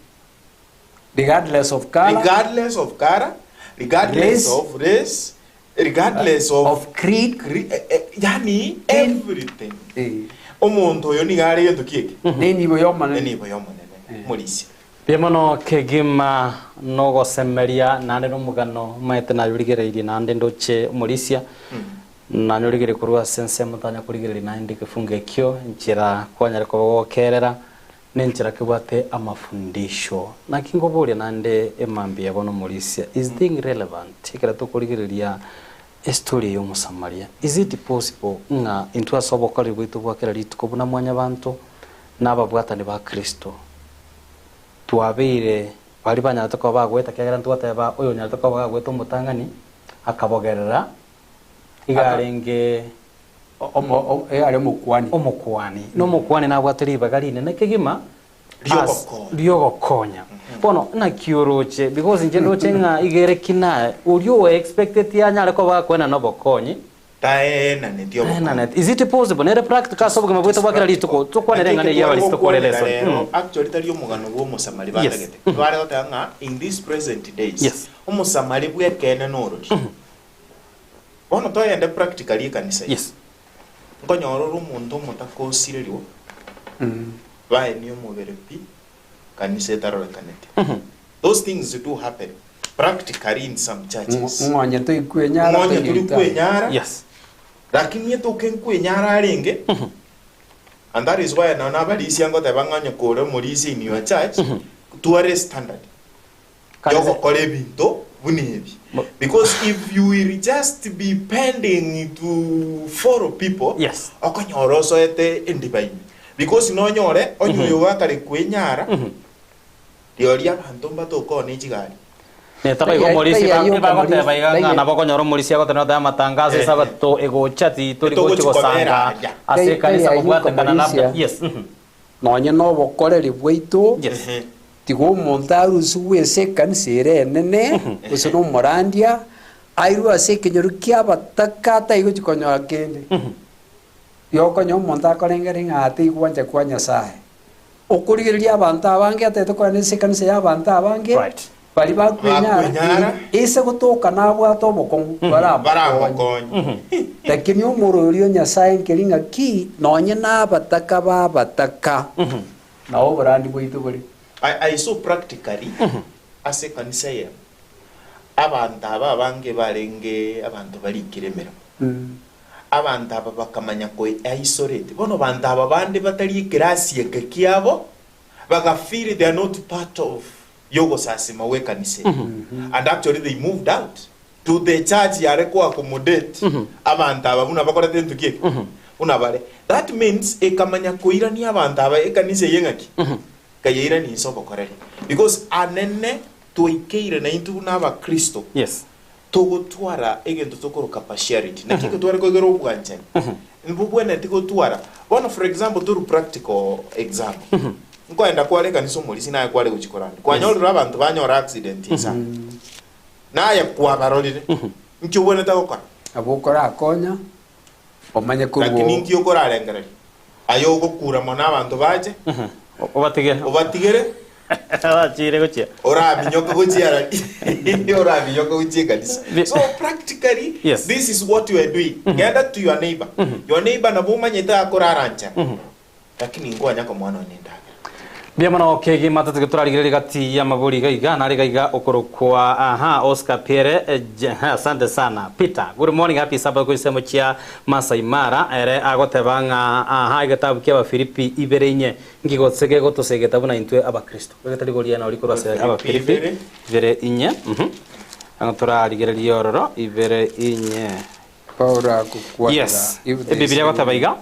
Regardless of colour, regardless of colour, regardless Race. of race, regardless of, of creed, yani everything. eh, Omonto oyo nigo are egento kieke nenibo y'Omonene. enibo y'Omonene morisia. Mbuya mono kegima nogosemeria naende nomogano omanyete nayorigereirie naende ndoche omorisia nanyorigererie korwa ase ensemo ntanya korigereria naende ekefungo ekio enchera kwanyare koba gokerera nenchera kebwate amafundisho naki nkoboria naende emambia bono omorisia is thing relevant ekero tokorigereria estory ya omosamaria is it possible ng'a intwe ase obokoreri bwaito bwa kera rituko buna mwanyabanto na ababwatani ba Kristo Twabeire baria banyarete koba bagoeta, ekiagera ntwateba oyo onyarete koba gagoeta omotang'ani, akabogerera, iga arenge Are omokuani. Omokuani. Na omokuani nabwate ribaga rinene kegima Riogokonya. Riogokonya. Bono naki oroche, because inche ndoche ng'a iga ere kina oria oe expecteti anyare koba gakoenana obokonyi, Taenaneti obokonyi. Taenaneti. Is it possible? Nere practical ase obogima bwaito bwa kera rituko, tokwanere eng'ana eyio abarisia tokore lesson. Rero, actually tari omogano bwa omosamari batagete. Bare goteba ng'a in these present days, omosamari bw'ekeene norori. Bono togende practically ekanisa eye. Nkonyora ore omonto omotaka osirerigwa, baenie omobere pi, kanisa etarorekanete. Those things do happen practically in some churches. Ng'onye toikwenyara Ng'onye tori togeita. kwenyara Yes. lakini etoke nkwenyara arenge and that is why nonya nabarisia ngoteba ng'a onye kore omorisia in your church tware standard Kanisa- yogokora ebinto buna ebi because if you will just be pending to follow people Yes. okonyora osoete endiba ime because nonyore onye oyo gakare kwenyara Rirorio abanto mbatokoo ne chigari. Netaba igo omorisia ebagoteba iga ng'a nabo okonyora omorisia agoteba notebe amatangazo esabato egocha titori gochi gosanga ase ekanisa kobwatekana labda yes. Nonye nobokoreri bwaito, tiga omonto arusigwe ase ekanisa ere enene, gose nomorandia, airwe ase ekenyoro ki'abataka ataigochi konyora kende. Riokonya omonto akorengere ng'a ataigwancha kwa Nyasae. Okorigereria abanto abange atagete korenda ase ekanisa y'abanto abange Right. baria bakwenyara Bakwenyara. ase gotoka nabwate obokong'u baramokonye. Baramokonye. Lakini omorori o Nyasae nkeri ng'aki nonye nabataka b'abataka nao oborandi bwaito bore. I, I saw practically ase ekanisa eyemo abanto aba abange barenge abanto barikire emeremo. Abanto aba bakamanya koi isolate. Bono banto aba bande batari ekerasi eke kiabo, baga feel they are not part of yogosasima gwekanisa eye. And actually they moved out to the church yare ko accommodate abanto aba buna bakorete gento ki eke? Buna bare. That means ekamanya koirania abanto aba ekanisa eye ng'aki? Ekayeirania inse obokoreri. Because anene twaikeire naintwe buna abakristo. Yes. Togotwara egento tokoroka partiality. Naki eke tware koigera obwanchani, mbobwenereti gotwara. Bono for example toru practical example. Nkoenda kware ekanisa omorisia naye kware gochia koranda. Kwanyorire abanto banyora accident inse aa. Naye kwabarorire, inki ogwenerete gokora? Nabo okorakonya omanye korwa Lakini inki okorarengereria? Aye ogokura mono abanto bache, Obatige. obatigere, Bachire gochia. oraminyoke gochia arari, oraminyoke gochia ekanisa. So practically, Yes. this is what you are doing. Genda to your neighbor. Your neighbor nabo omanyete akoraranchera. Lakini nkonya komwana one endagera. Mbuya mono kegima totige torarigererie gati y'amabori iga iga nare iga iga okorokwa aha Oscar Pierre eh, J- ha, asante sana Peter good morning happy Sabbath korwa chinsemo chia Masai Mara ere agoteba ng'a aha egetabu kia Abafilipi ibere inye nki gose gegotosegeta buna intwe abakristo egetari goria nori korwa ase Abafilipi Abafilipi ibere. ibere inye mhm Ang'o torarigererie ororo ibere inye Paulo agokwanera Yes if there is Ebibilia egoteba any- iga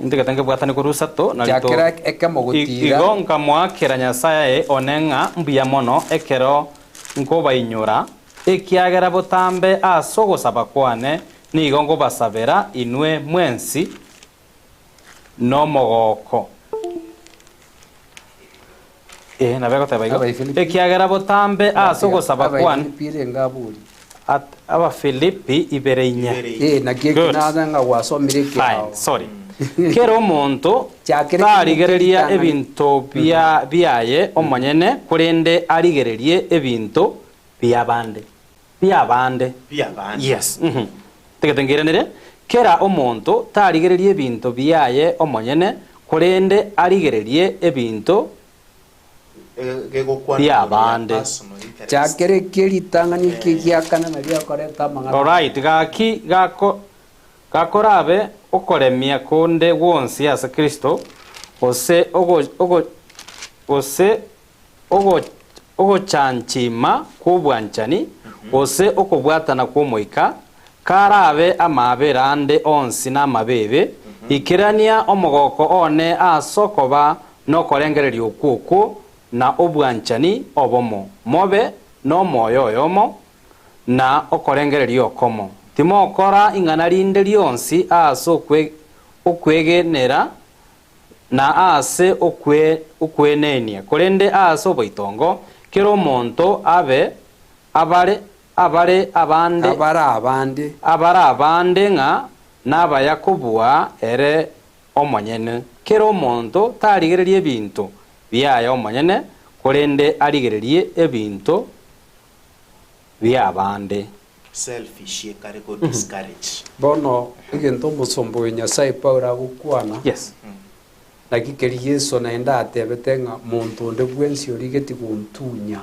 Ntigete nkebwatane korwa isato, na rito Chakera ekemo gotiira. Igo nkamoakera Nyasae one ng'a mbuya mono ekero nkobainyora, ekiagera botambe ase ogosaba kwane nigo nkobasabera inwe mwensi nomogooko. Ee, nabo egoteba igo, Abaifilipi. ekiagera botambe ase ogosaba kwane. Abaifilipi erenge abori. At, Abafilipi ibere inye. Ibere inye. Eh, naki Good. ekinana ng'a gwasomire Fine, ekiao. sorry. Kera omonto Chakere tarigereria ekintu ebinto bia biaye omonyene, korende arigererie ebinto bi'abande. Bi'abande. Bi'abande. Yes. Mhm. Tigete ngiranere, kera omonto tarigereria ebinto biaye omonyene, korende arigererie ebinto Gegokwana bi'abande. igoro ya personal interest. Chakere ekie ritang'ani ekie giakana nario akoreta amang'ana. Alright, gaki gako gakorabe okoremia konde gwonsi ase Kristo, gose ogo ogo gose ogo ogochanchima kw'obwanchani, gose okobwatana kw'Omoika, karabe amaabera ande onsi namabeebe, ikerania omogoko one ase okoba nokorengereria okwo okwo na obwanchani obomo, mobe nomoyo oyomo na okorengereria okomo. Timokora ing'ana rinde rionsi ase okwegenera na ase okwenenia, korende ase oboitongo, kera omonto abe abare abare abande Abare abande. abare abande ng'a nabaya kobua ere omonyene. Kera omonto tarigereria ebinto biaye omonyene, korende arigererie ebinto bi'abande. Selfish ekare go discourage. Bono egento omosomba oyo Nyasae Paulo agokwana, Yes. naki keria Yeso naende atebete ng'a monto onde bwensi origetie gontunya,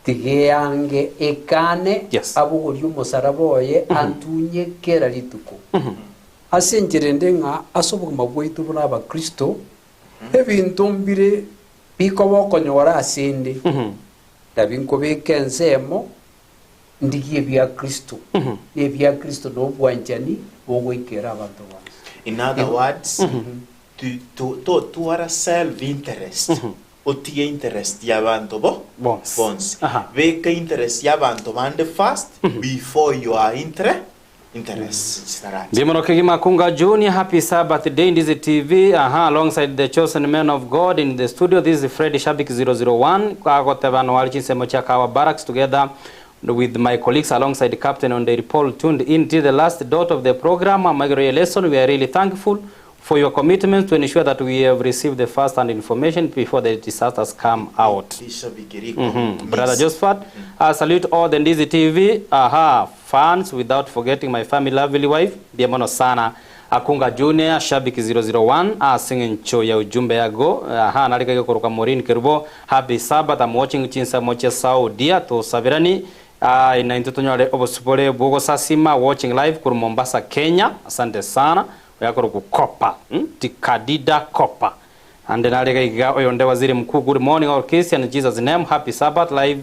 Tiga eange ekane, Yes. abogorie omosaraba oye, antunye kera rituko. Ase enchera ende ng'a ase obogima bwaito buna Abakristo, ebinto mbire bikoba okonyora ase 'nde, nabi nkobeka ensemo ndigie ebia Kristo, na ebia Kristo nobwanchani bogoikera abanto bonsi. In other words, to- totwara self interest Otige interest y'abanto bo Bonsi. bonsi. Aha. Beka interest y'abanto bande first before your intre interest chitaracha. Ndi mono kegima Kunga Junior, happy Sabbath day Ndizi TV, aha, alongside the chosen men of God in the studio, this is Fred Shabik 001, agoteba noari chinsemo chia Kawa Barracks together with my colleagues alongside Captain Onderi Paul tuned in till the last dot of the program, Amagero ye lesson, we are really thankful for your commitment to ensure that we have received the first hand information before the disasters come out. Bishop Ikiriko. Brother Josephat, I salute all the Ndizi TV aha, fans without forgetting my family lovely wife, mbuya mono sana. Akunga Junior, Shabiki 001, ase eng'encho ya ujumbe yago, aha, narika gekoroka Maureen Kerubo, happy Sabbath, I'm watching chinsemo chia Saudia, tosabirani, ah, na intwe tonyore obosibore bw'ogosasima, watching live korwa Mombasa, Kenya, asante sana. Oyakorokwa Kopa, Tikadida Kopa. Ande nare iga iga oyonde Waziri Mkuu good morning all Christian in Jesus name happy Sabbath live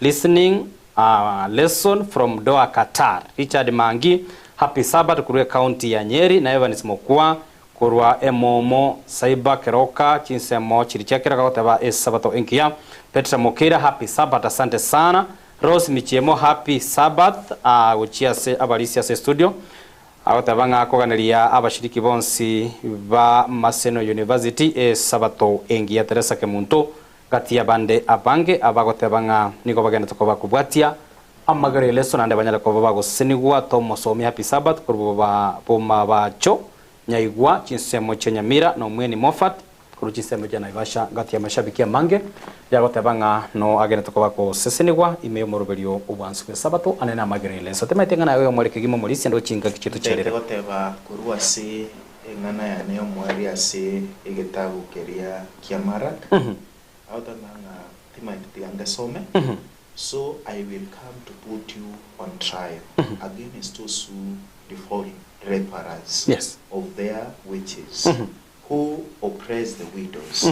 listening uh, lesson from Doha Qatar. Richard Mangi happy Sabbath korwa ecounty ya Nyeri na Evans Mokua korwa Emomo Cyber Keroka chinsemo chiri chia Keroka goteba esabato engiya. Petra Mokira happy Sabbath asante sana. Rose Michiemo happy Sabbath uh, gochia ase abarisia ase studio. Agoteba ng'a akoganeria abashiriki bonsi ba Maseno University esabato engiya Teresa Kemunto. Gati y'abande abange abagoteba ng'a nigo bagenderete koba kobwatia amagero y'eleso naende banyare koba bagosesenigwa Tomosomi Happy Sabbath korwa Bomabacho Nyaigwa chinsemo chia Nyamira na Omweni Moffat korwa chinsemo chia Naivasha gati y'amashabiki amange yagoteba ng'a no agenderete koba gosesenigwa ime y'omoroberio obwansu bw'esabato anene amagero y'eleso. Timaeti ng'a naye oyomore kegima omorisia ndo chingaki chiaito Ntaete chiarire. goteba korwa ase Eng'ana yane y'omoerio ase egetabu keria kia Mark, agoteba ng'a timaeti tiga ngesome, So I will come to put you on trial against those who defile laborers of their wages, who oppress the widows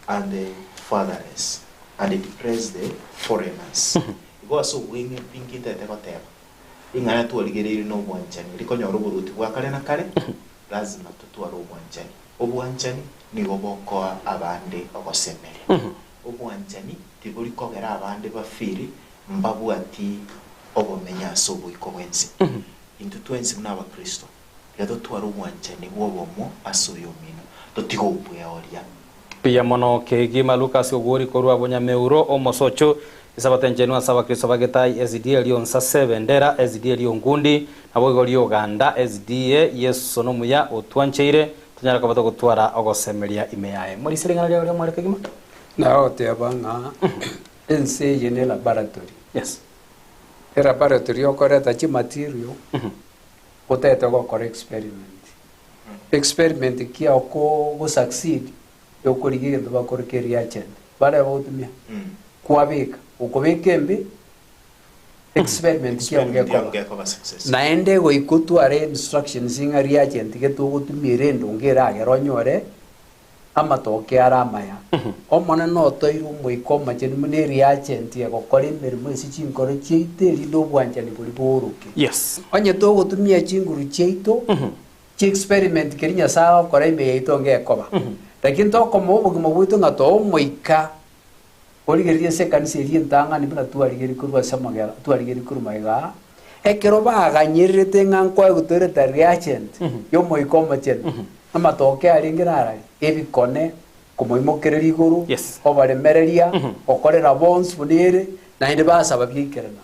and the fatherless, and depress the foreigners. Igo ase obweng'e pi nki ntaete goteba? Ring'ana twarigereirie nobwanchani, rikonyora oboruoti bwa kare na kare, lazima totware obwanchani. Obwanchani nigo bokoa abande ogosemeria. Obwanchani tibori kogera abande bafeel mbabwati obomenyo ase oboiko bw'ense. Intwe twensi buna abakristo, tiga totware obwanchani bw'obomo ase oyomino, totige obweoria. Mbuya mono kegima Lucas Ogwori korwa Bonyameuro omosocho Esabato enchenu ase abakristo ba Getai SDA Rionsase Bendera SDA Rionkundi naboigo Rioganda SDA Yeso nomuya otwancheire tonyare koba togotwara ogosemeria ime yaye. Morisia ring'ana riao ri'omware kegima. Nagoteba ng'a ense eye ne laboratory. Yes. Elaboratory okoreta chimaterial otagete gokora experiment. Experiment ki oko go succeed yokorigia egento bakoroka ereagent bare bagotumia kwabeka okobeka embe experiment ki Experiment yago yago gekoba gekoba success. naende goika otware instructions ng'a reagent gete ogotumia ere endongo eragere onyore amatoke are amaya. Omonene otoire Omoika Omochenu buna ereagent egokora emeremo ase chinkoro chiaito erinde obwanchani boria booroke. Yes. Onye togotumia chinguru chiaito chi'experiment keria Nyasae agokora ime yaito ngekoba. Lakini tokomoa obogima bwaito ng'a toe Omoika origererie ase ekanisa eria entang'ani buna twarigereria korwa ase amagera twarigereria korwa magega aa, ekero baganyererete ng'a nkoegwa tore ta reagent y'Omoika Omochenu, amatoke arenge narari, ebikone, komoimokereria igoro, Yes. oboremereria, gokorera bonsi buna ere, naende basaba biaikerana.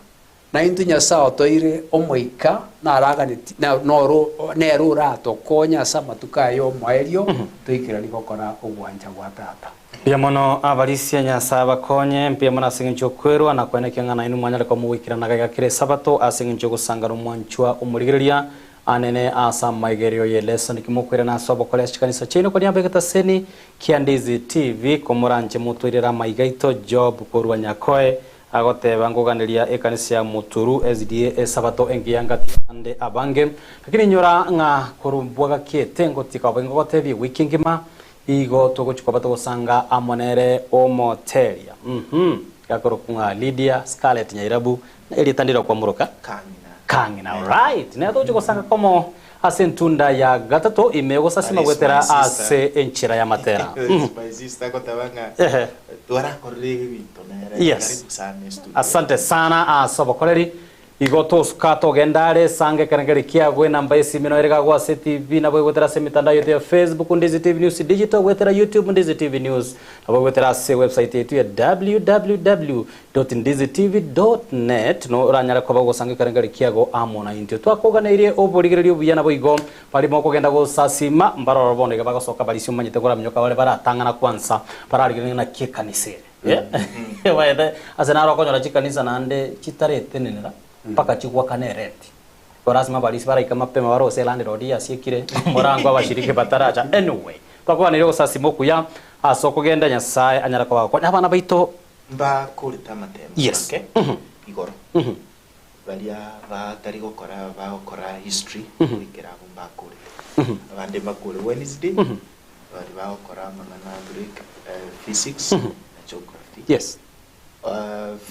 Naintwe Nyasae otoire Omoika naraganeti, na noro nere oratokonye ase amatuko aya y'omoerio, toikeranie gokora ogwancha gwa Tata. Mbuya mono abarisia Nyasae abakonye, mbuya mono ase engencho y'okwerwa na koenekia ng'a nainwe mwanyare koba mogoikerana gaiga kera Esabato ase engencho y'ogosangana omwanchwa omorigereria anene ase amaigerio y'eleso. Naki mokoirana ase obokori ase chikanisa chiaino koria abegetaseni kia Ndizi TV komoranche motoirere amaiga aito Job korwa Nyakoe Agoteba, Nkoganeria ekanisa ya Muturu SDA Esabato engiya ngati ande abange, lakini inyora ng'a korwa mbwagakiete ngotika obobe ngogotebia ewiki engima, igo togochia koba togosanga amo nere omoteria. Uhum. Gakorokwa ng'a Lydia Scarlett Nyairabu, erieta ndire okwamuroka? Kang'ina. Kang'ina, alright. Nere togochia gosanga komo ase entunda ya gatato ime ogosasima That is goetera my sister. ase enchera y'amatera. That is my sister agoteba ng'a Ehe. twarakorire ebinto nere. Yes. Karibu sana estudio. Asante sana ase obokoreri. Igo tosuka togenda are sange ekerengeri kiago enamba y'esimi noyo ere gagwa ase TV nabo egwetera ase emitandao yaito ya Facebook Ndizi TV News Digital gwetera YouTube Ndizi TV News nabo egwetera ase website yaito ya www www.ndizitv.net no oranyare koba ogosanga ekerengeri kiago amo naintwe. Twakoganeirie oborigereria obuya naboigo baria mokogenda gosasima mbaroro bono iga bagosoka barisia omanyete koraminyoka bare baratang'ana kwansa bararigereria naki ekanisa ere. Omanyete ase naro okonyora chikanisa naende chitaretenenera mpaka chigwakana erenti. Igo lasima abarisia baraika mapema barose elandlord yasiekire omorango abashiriki bataracha anyway twakoganeirie ogosasima okuya ase okogenda Nyasaye anyare koba agokonya abana baito. Mbakorete amatemo Yes. make igoro, baria batari gokora bagokora history goikera abwo mbakorete. Abande mbakore Wednesday, baria bagokora amang'ana a Greek, physics na geography. Yes.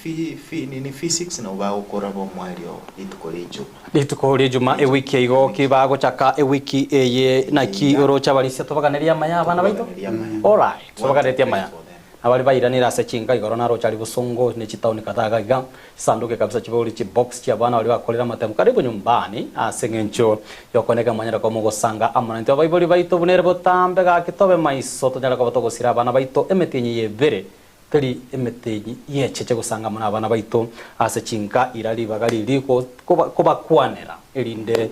Fi, fi, nini physics nabo bagokora bomoerio rituko ria ijuma. Rituko ria ijuma ewiki eye igo ki bagochaka ewiki eye naki oroche abarisia tobaganerie amaya abana baito? Tobaganerie amaya. Alright, tobaganeretie Want to amaya. pray for them. Nabari bairanire ase chinka igoro naroche aria bosongo ne chitaoni kadhaa iga iga, chisanduki kabisa chibori chibox chi'abana baria bakorire amatemo karibu nyumbani ase eng'encho y'okoneka mwanyare koba mogosanga amo naintwe abaibori baito buna ere botambe gaki tobe maiso tonyare koba togosira abana baito emetienyi y'ebere. Teri emetenyi y'echeche gosanga amo nabana baito ase chinka ira ribaga riria kobakwanera, erinde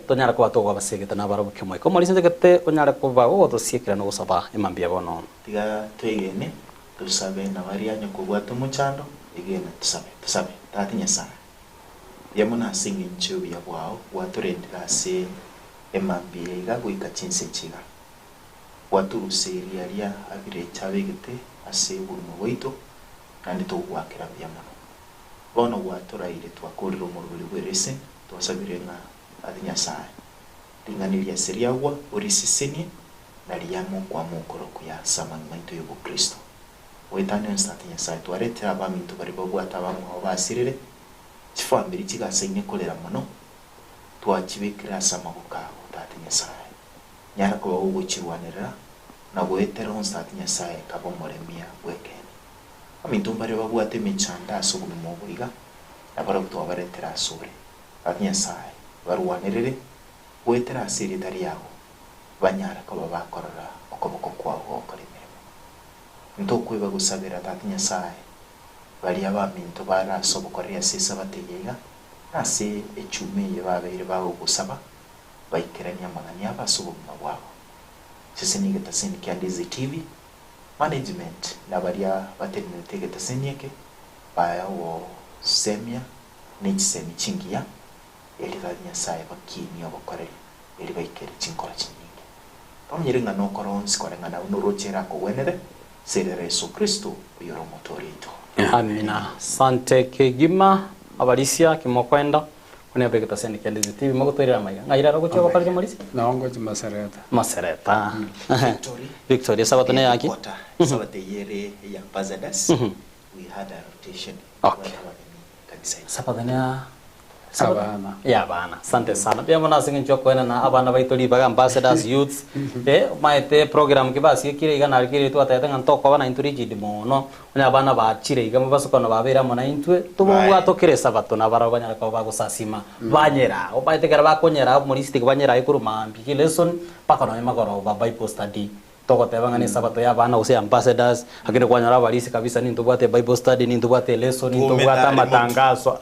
tonyare koba togobasegeta nabarabwo kemoika. Omorisia ntagete onyare koba gogotosiekera na ogosaba emambia bono. Tiga twegene, tosabe na baria onye kobwate omochando, egena tosabe, tosabe, Tata Nyasae, mbuya mono ase engencho y'obuya bwao gwatorendire ase emambia iga goika chinsa echi iga. Gwatoruseria aria abirecha abegete ase obogima bwaito, naende togogoakera mbuya mono. Bono gwatoraire twakorire omorweri bw'erese, twasabire ng'a ase Nyasae, ring'ana eri ase riagwa orisesenie na riame okwama okore okuya ase amang'ina aito y'obokristo. Goetania onsi Tata Nyasae, twaretire abaminto baria babwate abamwabo basirire, chifamiri chigasaine korera mono, twachibekire ase amaboko ao, Tata Nyasae. Nyara koba gogochirwanerera na goetera onsi Tata Nyasae kabe omoremia bw'ekeene. Aminto mbaria babwate emechando ase obogima obo iga, na barabwo twabaretera asore. Tata Nyasae, barwanerere goetera ase erieta riago, banyare koba bakorora okoboko kwao gogokora emeremo. Ntokweba gosabera Tata Nyasae baria abaminto bare ase obokoreri ase Esabato eye iga, na ase echuma eye babeire bagogosaba, baikeranie amang'ana abo ase obogima bwabo. Seseni egetaseni kia Ndizi TV, management na baria batenenerete egetaseni eke bae ogosemia ne chisemi chingiya erio tari Nyasae bakinie obokoreri erio baikere chinkoro chinyinge. Bamanyire ng'a nokore onsi koreng'ana buna oroche erakogwenere ase erera Yeso Kristo oyore Omotoori oito. Amina. Sante kegima abarisia kimokoenda Buna ebe egetaseni kia Ndizi TV mogotoirera amaiga. Ng'ai rero ogochia gokorera omorisia? Nao ngochia Masereta. Masereta. Victory. Victory, esabato ne yaki? Quarter. Esabato eye ere eya ambassadors. We had a rotation. Okay. Twabwate abageni kanisa ime. Sabato ne ya Abana. Ya abana. Asante sana. Mbuya mono ase eng'encho yokoenana abana baito ribaga ambassadors, youths. Eh, omanyete program ki basiekire iga nari twatebete ng'a ntokoba naintwe rigid mono. Onye abana bachire iga mobasokano babeire amo naintwe, tobobwatokere Esabato, na barabwo banyare koba bagosasima, banyera. Omanyete ekero bakonyera omorisia tiga banyera aye korwa maambia chilesson mpaka nonye magoroba Bible study. Togoteba ng'a nesabato ya abana gose ambassadors, lakini kwanyora abarisia kabisa nintobwate Bible study, nintobwate elesson, nintobwate amatangaso.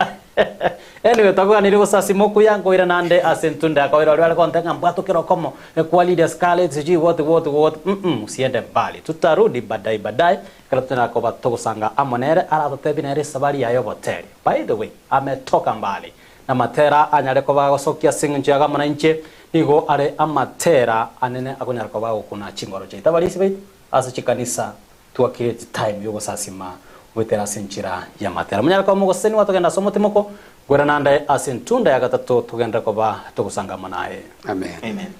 Anyway, twakoganirie gosasima okuya, nkoira nande ase entunde akoira oria bare gontebia ng'a mbwatokere okomo, ekwalidi ya scarlet, sijui what what what, mm usiende mbali, tutarudi baadaye baadaye, ekero tonyara koba togosanga amo nere, aratotebie nere esabari yaye y'oboteria. By the way, ametoka mbali, namatera anyare koba agosokia ase eng'encho yago amo nainche, nigo are amatera anene akonyara koba agokuna chingoro chiaito. Abarisia baito ase chikanisa Twakire chitime y'ogosasima goetera ase enchera y'amatera. Monyare koba mogosesenigwa togende ase omotimoko, goera naende ase entunda ya gatato togenderere koba togosanga amo naye. Amen. Amen.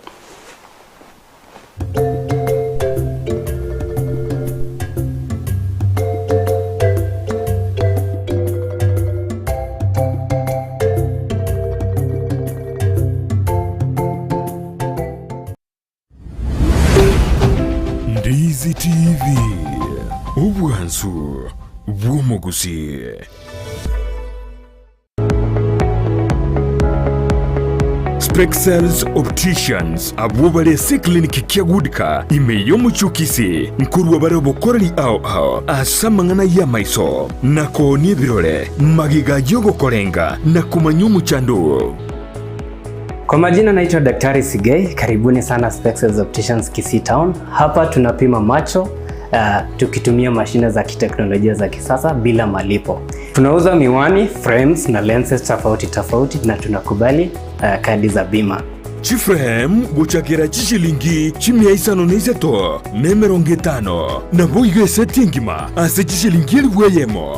Ndizi TV, obwansu bw'omogusii. Spexels Opticians abwo bare ase eclinic kia Goodka ime y'omochie o Kisii nkorwa bare obokoreri ao ao ase amang'ana y'amaiso na koonia ebirore magega y'ogokorenga na komanya omochando oo. Kwa majina naitwa Daktari Sigei, karibuni sana Spexels Opticians Kisii Town. Hapa tunapima macho tukitumia mashine za kiteknolojia za kisasa bila malipo. Tunauza miwani, frames na lenses tofauti tofauti na tunakubali kadi za bima. Chiframe gochakera chishilingi chimia isano na isato, na emerongo etano, naboigo eseti engima ase chishilingi elifu eyemo.